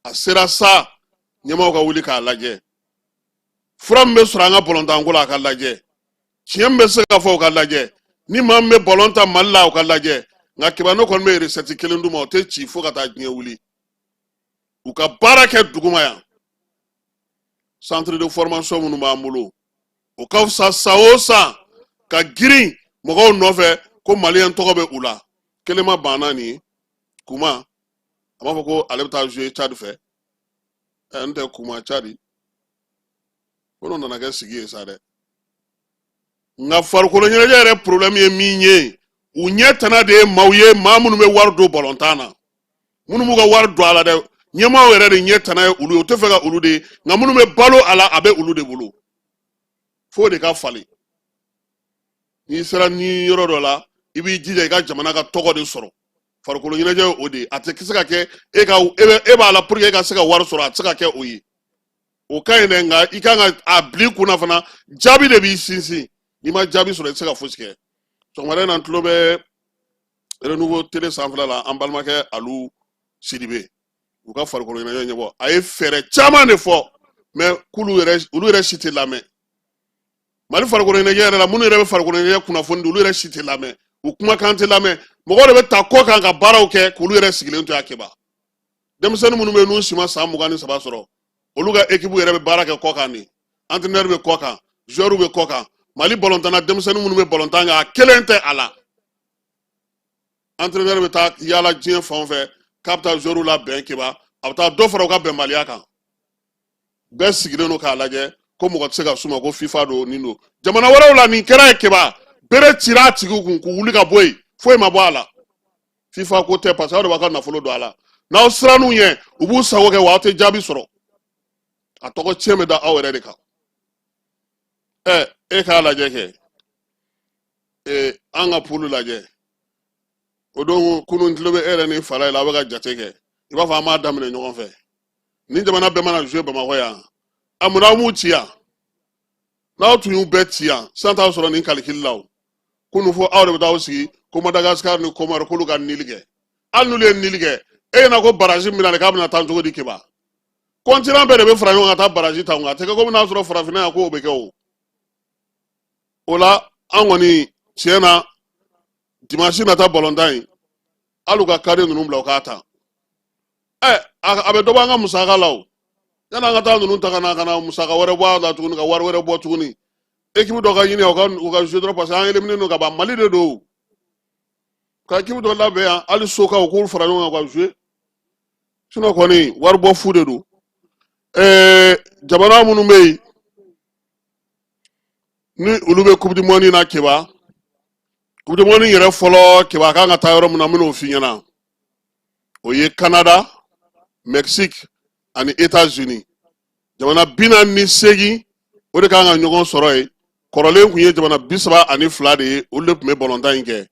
a sera sa ɲɛmaaw ka wuli k'a lajɛ fura min bɛ sɔrɔ an ka balontanko la a ka lajɛ tiɲɛ min bɛ se ka fɔ o ka lajɛ ni maa min bɛ balon tan mali la o ka lajɛ nka keba ne kɔni bɛ recette kelen d'u ma o tɛ ci fo ka taa diɲɛ wuli u ka baara kɛ duguma yan centre de formation minnu b'an bolo o ka fisa san o san ka girin mɔgɔw nɔfɛ ko maliyɛn tɔgɔ bɛ u la kelen ma banna nin kuma a b'a fɔ ko ale bɛ taa jouer Tchad fɛ ɛ n tɛ kuma Tchad ko n'o nana kɛ sigi ye sa dɛ nka farikolo ɲɛnajɛ yɛrɛ problème ye min ye u ɲɛ tana de ye maaw ye maa minnu bɛ wari don balontan na minnu b'u ka wari don a la dɛ ɲɛmaaw yɛrɛ de ɲɛ tana ye olu ye u tɛ fɛ ka olu de ye nka minnu bɛ balo a la a bɛ olu de bolo f'o de ka falen n'i sera ni yɔrɔ dɔ la i b'i jija i ka jamana ka tɔgɔ de sɔrɔ farikolo ɲɛnajɛ ye o de ye a tɛ se ka kɛ e ka e b'a la pour que e ka se ka wari sɔrɔ a tɛ se ka kɛ o ye o ka ɲi dɛ nka i kan ka a bila i kunna fana jaabi de b'i sinsin n'i ma jaabi sɔrɔ i tɛ se ka fosi kɛ sɔgɔmada in na n tulo bɛ renouveau télé sanfɛla la an balimakɛ alu sidibe u ka farikolo ɲɛnajɛ ɲɛbɔ a ye fɛɛrɛ caman de fɔ mais k'olu yɛrɛ olu yɛrɛ si tɛ lamɛn mali farikolo ɲɛnajɛ yɛrɛ la minnu yɛrɛ bɛ farikolo ɲɛnajɛ kunnafoni di olu yɛrɛ si tɛ lamɛn u kumakan tɛ lamɛn mɔgɔw de bɛ ta kɔ kan ka baaraw kɛ k'olu yɛrɛ sigilen to a keba denmisɛnnin minnu bɛ yen n'u si ma san 23 sɔrɔ olu ka ekipu yɛrɛ bɛ baara kɛ kɔ kan de entraîneur bɛ kɔ kan joueur bɛ kɔ kan mali balontanna denmisɛnnin minnu bɛ balontan kɛ a kelen tɛ a la entraîneur bɛ taa yaala diɲɛ fan fɛ k'a bɛ taa joueur labɛn keba a bɛ taa dɔ fara u ka bɛnbaliya kan bɛɛ sigilen don k'a lajɛ Ko mɔgɔ tɛ se ka s'u ma ko FIFA don, nin don. Jamana wɛrɛw la, nin kɛra ye keba, bere cira a tigiw kun k'u wuli ka bɔ yen, foyi ma bɔ a la. FIFA ko tɛ, parce que aw de b'a ka nafolo don a la. N'aw sirann'u ɲɛ, u b'u sago kɛ, wa aw tɛ jaabi sɔrɔ. A tɔgɔ tiɲɛ bɛ da aw yɛrɛ de kan. Ɛ, e k'a lajɛ kɛ, ee, an ka poule lajɛ. O don kunun, tulo bɛ e yɛrɛ ni fala ye la, aw bɛ ka jate kɛ i b'a fɔ an b'a daminɛ ɲɔgɔn fɛ. Ni jamana bɛɛ mana jouer Bamakɔ yan, a munna aw m'u ci yan? N'aw tun y'u bɛɛ ci yan sisan, t'aw sɔrɔ nin kalikili la. O kunun fo aw de bɛ taa aw sigi ko Madagascar ni Comore k'olu ka nul kɛ. Hali n'olu ye nul kɛ, e ɲɛna ko barrage min bɛna k'a bɛna taa cogo di keba? Continent bɛɛ de bɛ fara ɲɔgɔn kan ka taa barrage ta, nka a tɛ kɛ komi n'a sɔrɔ farafinna yan k'o bɛ kɛ. O la, an kɔni tiɲɛ na, dimanche nata balontan in, hali u ka kari ninnu bila u k'a ta. Ɛ, a bɛ dɔ bɔ an ka musaka la. O yanni an ka taa ninnu ta ka na musaka wɛrɛ bɔ a la tuguni, ka wari wɛrɛ bɔ tuguni, équipe dɔ ka ɲini u ka jouer dɔrɔn, parce que an éliminer don ka ban. Mali de don, ka équipe dɔ labɛn yan, hali sokaw k'olu fara ɲɔgɔn kan ka jouer. Sinon kɔni, wari bɔ fu de don. Jamana minnu bɛ yen ni olu bɛ Coupe du monde na keba, Coupe du monde yɛrɛ fɔlɔ keba, a kan ka taa yɔrɔ min na, n bɛn'o f'i ɲɛna. O ye Canada, Mexique ani États-Unis. Jamana 48, o de kan ka ɲɔgɔn sɔrɔ yen. Kɔrɔlen tun ye jamana 32 de ye, olu de tun bɛ balontan in kɛ.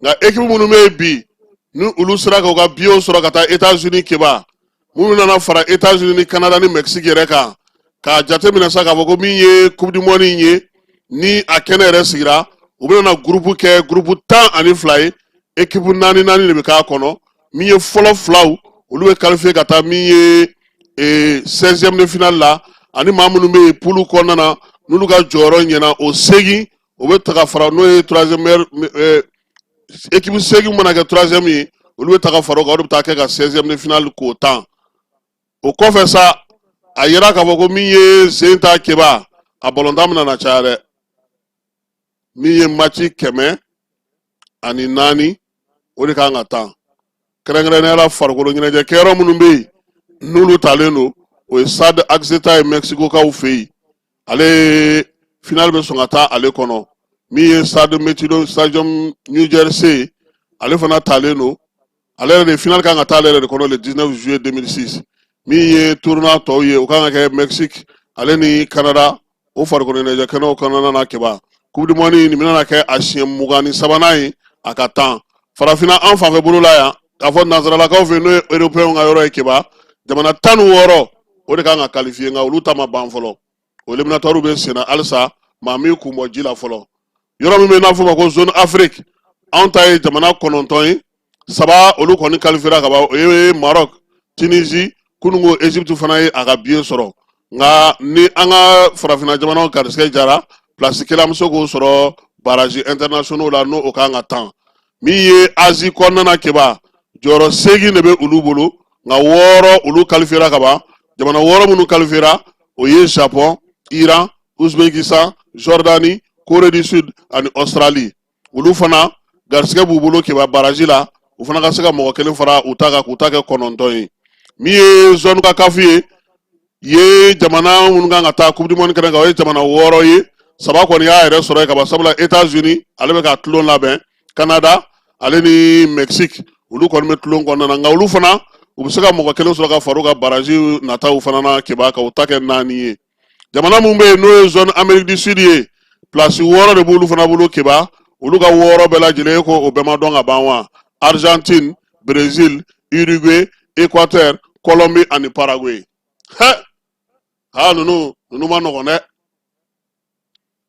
Nka équipe minnu bɛ yen bi, ni olu sera k'u ka billet sɔrɔ ka taa États-Unis keba, minnu nana fara États-Unis ni Canada ni Mexique yɛrɛ kan, k'a jateminɛ sa k'a fɔ ko min ye Coupe du monde in ye, ni a kɛnɛ yɛrɛ sigira, u bɛna na groupe kɛ groupe 12 ye. Équipe naani naani de bɛ k'a kɔnɔ. Min ye fɔlɔ filaw, olu bɛ qualifier ka taa min ye 16e de finale la, ani maa minnu bɛ yen poule kɔnɔna na, n'olu ka jɔyɔrɔ ɲɛna, o seegin, o bɛ taga fara, n'o ye troisième meilleur équipe seegin mana kɛ troisième ye, olu bɛ taga fara o kan, o de bɛ taa kɛ ka 16e de finale k'o tan. O kɔfɛ sa, a yira k'a fɔ ko min ye sen ta keba, a balontan bɛna na caya dɛ. Min ye match 104, o de kan ka tan. Kɛrɛnkɛrɛnnenya la, farikolo ɲɛnajɛ kɛyɔrɔ minnu bɛ yen n'olu talen don, o ye Stade Azteca ye Mexicokaw fɛ yen, ale finale bɛ sɔn ka taa ale kɔnɔ. Min ye Stade MetLife Stadium New Jersey, ale fana talen don, ale yɛrɛ de finale kan ka taa ale yɛrɛ de kɔnɔ le 19 juillet 2006. Min ye tournoi tɔw ye, o kan ka kɛ Mexique ale ni Canada, o farikolo ɲɛnajɛ kɛnɛw kɔnɔna na keba. Coupe du monde nin bɛna kɛ a siɲɛ 23nan ye a ka tan. Farafinna an fanfɛ bolo la yan, k'a fɔ nansaralakaw fɛ, n'o ye européen ka yɔrɔ ye keba, jamana 16, o de kan ka qualifier, nka olu ta ma ban fɔlɔ. O éliminatoire bɛ sen na halisa, maa min kun bɔ ji la fɔlɔ. Yɔrɔ min bɛ n'a fɔ ma ko zone Afrique, anw ta ye jamana kɔnɔntɔn ye. Saba, olu kɔni qualifiera ka ban, o ye Maroc, Tunisie, kununko Egypte fana ye a ka billet sɔrɔ. Nka ni an ka farafinna jamanaw garisɛgɛ jara, place kelen an bɛ se k'o sɔrɔ barrage internationaux la, n'o o kan ka tan. Min ye Asie kɔnɔna na keba, jɔyɔrɔ seegin de bɛ olu bolo, nka wɔɔrɔ, olu qualifiera ka ban. Jamana wɔɔrɔ minnu qualifiera, o ye Japon, Iran, Ouzbékistan, Jordanie, Corée du Sud ani Australie. Olu fana garisɛgɛ b'u bolo keba barrage la, u fana ka se ka mɔgɔ kelen fara u ta kan k'u ta kɛ kɔnɔntɔn ye. Min ye zone CONCACAF ye, ye jamana minnu kan ka taa Coupe du monde kɛnɛ kan, o ye jamana wɔɔrɔ ye. Saba kɔni y'a yɛrɛ sɔrɔ yen ka ban, sabula États-Unis, ale bɛ ka tulon labɛn. Canada ale ni Mexique, olu kɔni bɛ tulon kɔnɔna na, nka olu fana u bɛ se ka mɔgɔ kelen sɔrɔ ka fara u ka barrage nataw fana na keba, ka u ta kɛ naani ye. Jamana min bɛ yen n'o ye zone Amérique du Sud ye, place wɔɔrɔ de b'olu fana bolo keba. Olu ka wɔɔrɔ bɛɛ lajɛlen ko o bɛɛ ma dɔn ka ban wa? Argentine, Brésil, Uruguay, Équateur, Colombie ani Paraguay. Hɛ ha, ninnu ma nɔgɔn dɛ.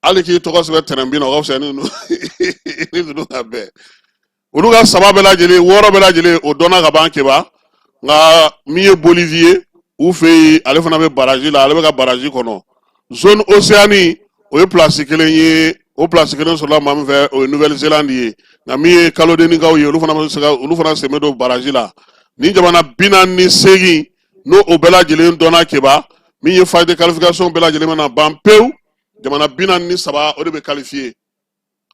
Hali k'i tɔgɔ sɛbɛn tɛrɛn bin na, o ka fisa ni ninnu ka bɛɛ. Olu ka saba bɛɛ lajɛlen, wɔɔrɔ bɛɛ lajɛlen, o dɔnna ka ban keba. Nka min ye Bolivie ye u fɛ yen, ale fana bɛ barrage la, ale bɛ ka barrage kɔnɔ. Zone Océanie, o ye place kelen ye. O place kelen sɔrɔla maa min fɛ, o ye Nouvelle Zélande ye. Nka min ye kalodenikaw ye, olu fana bɛ se ka, olu fana sen bɛ don barrage la. Nin jamana 48, n'o o bɛɛ lajɛlen dɔnna keba, min ye phase de qualification bɛɛ lajɛlen mana ban pewu, jamana 43, o de bɛ qualifier.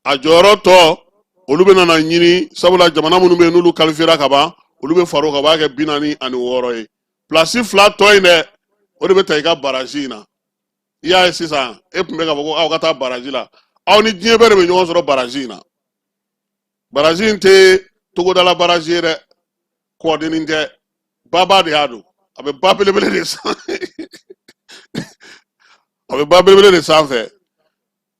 A jɔyɔrɔ tɔ, olu bɛ nana ɲini, sabula jamana minnu bɛ yen n'olu qualifiera ka ban, olu bɛ far'o kan, o b'a kɛ 46 ye. Place fila tɔ in dɛ, o de bɛ ta i ka barrage in na. I y'a ye sisan, e tun bɛ k'a fɔ ko aw ka taa baraji la, aw ni diɲɛ bɛɛ de bɛ ɲɔgɔn sɔrɔ baraji in na. Baraji in tɛ togodala baraji ye dɛ, kɔdennin tɛ, baba de y'a don. A bɛ ba belebele de san, a bɛ ba belebele de sanfɛ.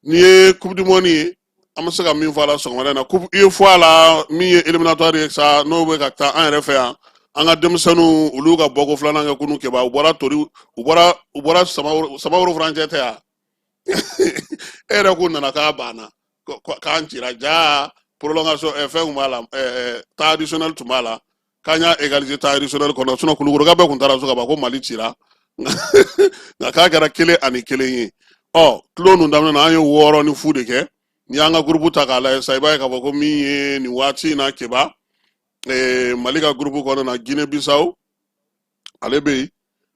N'i ye coupe du monde ye, an bɛ se ka min fɔ a la sɔgɔmada in na, coupe UEFOA la, min ye éliminatoire ye sa, n'o bɛ ka taa an yɛrɛ fɛ yan, an ka denmisɛnninw, olu ka bɔko filanan kɛ kunun keba. U bɔra tori, u bɔra samaworo furancɛ tɛ yan. E yɛrɛ ko nana k'a banna, k'an cira ja prolongation. Fɛn tun b'a la, temps additionnel tun b'a la, k'an y'a égaliser temps additionnel kɔnɔ. Sinon Kulukoroka bɛɛ tun taara so ka ban ko Mali cira, nka k'a kɛra 1-1 ye. Ɔ, tulon ninnu daminɛ na, an ye 6-0 de kɛ. N'i y'an ka groupe ta k'a lajɛ sisan, i b'a ye k'a fɔ ko min ye nin waati in na keba, Mali ka groupe kɔnɔna na, Guinée Bissau ale bɛ yen.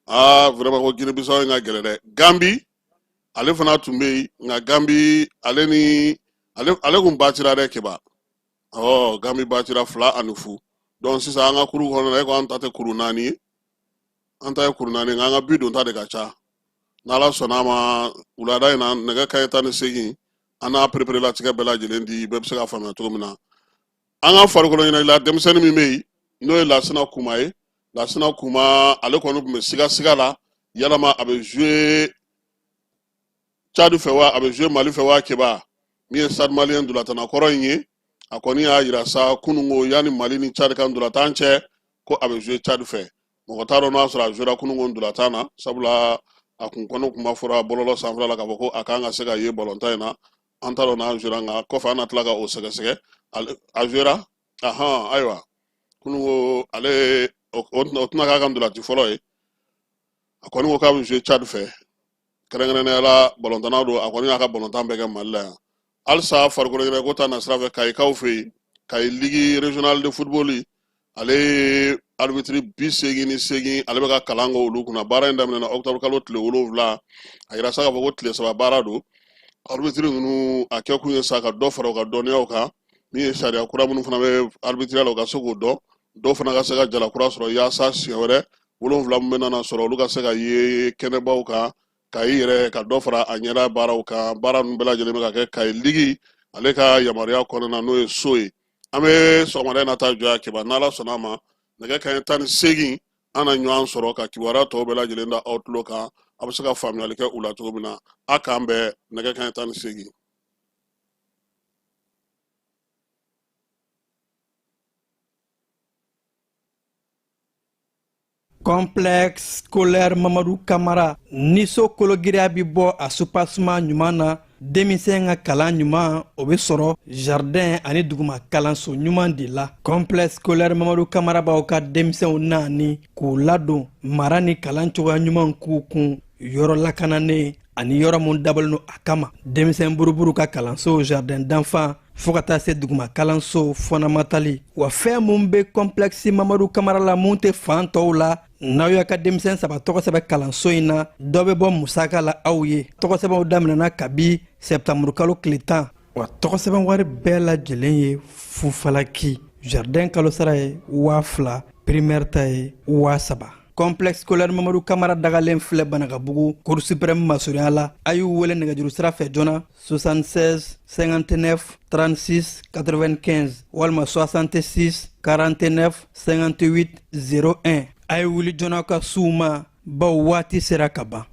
Aa, vraiment, ko Guinée Bissau in ka gɛlɛn dɛ. Gambi ale fana tun bɛ yen, nka Gambi ale ni ale kun batira dɛ keba. Ɔ, Gambi batira 2-0. Donc sisan an ka kuru kɔnɔna na, e ko an ta tɛ kuru naani ye, an ta ye kuru naani, nka an ka bi don ta de ka ca. N'Ala sɔnna a ma, wulada in na, nɛgɛ kaɲɛ 18, an n'a pereperelatigɛ bɛɛ lajɛlen di, bɛɛ bɛ se ka faamuya cogo min na. An ka farikolo ɲɛnajɛ, denmisɛnnin min bɛ yen, n'o ye Lasina Kuma ye, Lasina Kuma, ale kɔni tun bɛ sigasiga la, yalama a bɛ jouer Tchad fɛ wa, a bɛ jouer Mali fɛ wa? Keba, min ye Stade Malien ntolatana kɔrɔ in ye, a kɔni y'a yira sa kununko, yanni Mali ni Tchad ka ntolatan cɛ, ko a bɛ jouer Tchad fɛ. Mɔgɔ t'a dɔn n'a sɔrɔ a jouera kununko ntolatan na, sabula a kun kɔnɔ kuma fɔra bɔlɔlɔ sanfɛla la k'a fɔ ko a kan ka se ka ye balontan in na. An t'a dɔn n'a jouera, nka kɔfɛ an na tila ka o sɛgɛsɛgɛ. A jouera, ahan. Ayiwa, kununko ale o tɛna k'a ka ntolaci fɔlɔ ye. A kɔni ko k'a bɛ jouer Tchad fɛ, kɛrɛnkɛrɛnnenya la balontanna don. A kɔni y'a ka balontan bɛɛ kɛ Mali la yan. Halisa farikolo ɲɛnajɛ ko ta na sira fɛ, Kayikaw fɛ yen, Kayi ligue régionale de football, ale ye arbitre 88, ale bɛ ka kalan kɛ olu kunna. Baara in daminɛna octobre kalo tile 7. A yira sa k'a fɔ ko tile 3 baara don. Arbitre ninnu, a kɛ kun ye sa ka dɔ fara u ka dɔnniyaw kan, min ye sariya kura minnu fana bɛ arbitre la, u ka se k'o dɔn, dɔw fana ka se ka jala kura sɔrɔ, yaasa siɲɛ wɛrɛ 7 min bɛ nana sɔrɔ, olu ka se ka ye kɛnɛbaw kan. Kayi yɛrɛ ka dɔ fara a ɲɛda baaraw kan. Baara ninnu bɛɛ lajɛlen bɛ ka kɛ Kayi ligue ale ka yamaruya kɔnɔna, n'o ye so ye. An bɛ sɔgɔmada in na taa jɔ yan keba. N'Ala sɔnna a ma, nɛgɛ kaɲɛ 18, an na ɲɔgɔn sɔrɔ ka kibaruya tɔw bɛɛ lajɛlen da aw tulo kan, a bɛ se ka faamuyali kɛ u la cogo min na. A k'an bɛn nɛgɛ kaɲɛ 18. Complexe scolaire Mamadu Kamara, ni so kologiriya bɛ bɔ a soubassement ɲuman na, denmisɛn ka kalan ɲuman, o bɛ sɔrɔ jardin ani duguma kalanso ɲuman de la. Complexe scolaire Mamadu Kamara b'aw ka denmisɛnw naani k'u ladon mara ni kalan cogoya ɲuman k'u kun, yɔrɔ lakananen ani yɔrɔ mun dabɔlen don a kama. Denmisɛn buruburu ka kalanso, jardin d'enfant, fo ka taa se duguma kalanso fondamental. Wa fɛn mun bɛ complexe Mamadu Kamara la, mun tɛ fan tɔw la, n'aw y'a ka denmisɛn saba tɔgɔ sɛbɛn kalanso in na, dɔ bɛ bɔ musaka la aw ye. Tɔgɔ sɛbɛnw daminɛna kabi sɛptanburu kalo tile 10. Wa tɔgɔ sɛbɛn wari bɛɛ lajɛlen ye fufalaki. Jardin kalosara ye 2000, primaire ta ye 3000. Complexe scolaire Mamadu Kamara dagalen filɛ Banakabugu, cour suprême masurunya la. A y'u wele nɛgɛjuru sira fɛ joona, 76 59 36 95 walima 66 49 58 01. A ye wuli joona ka s'u ma, bawo waati sera ka ban.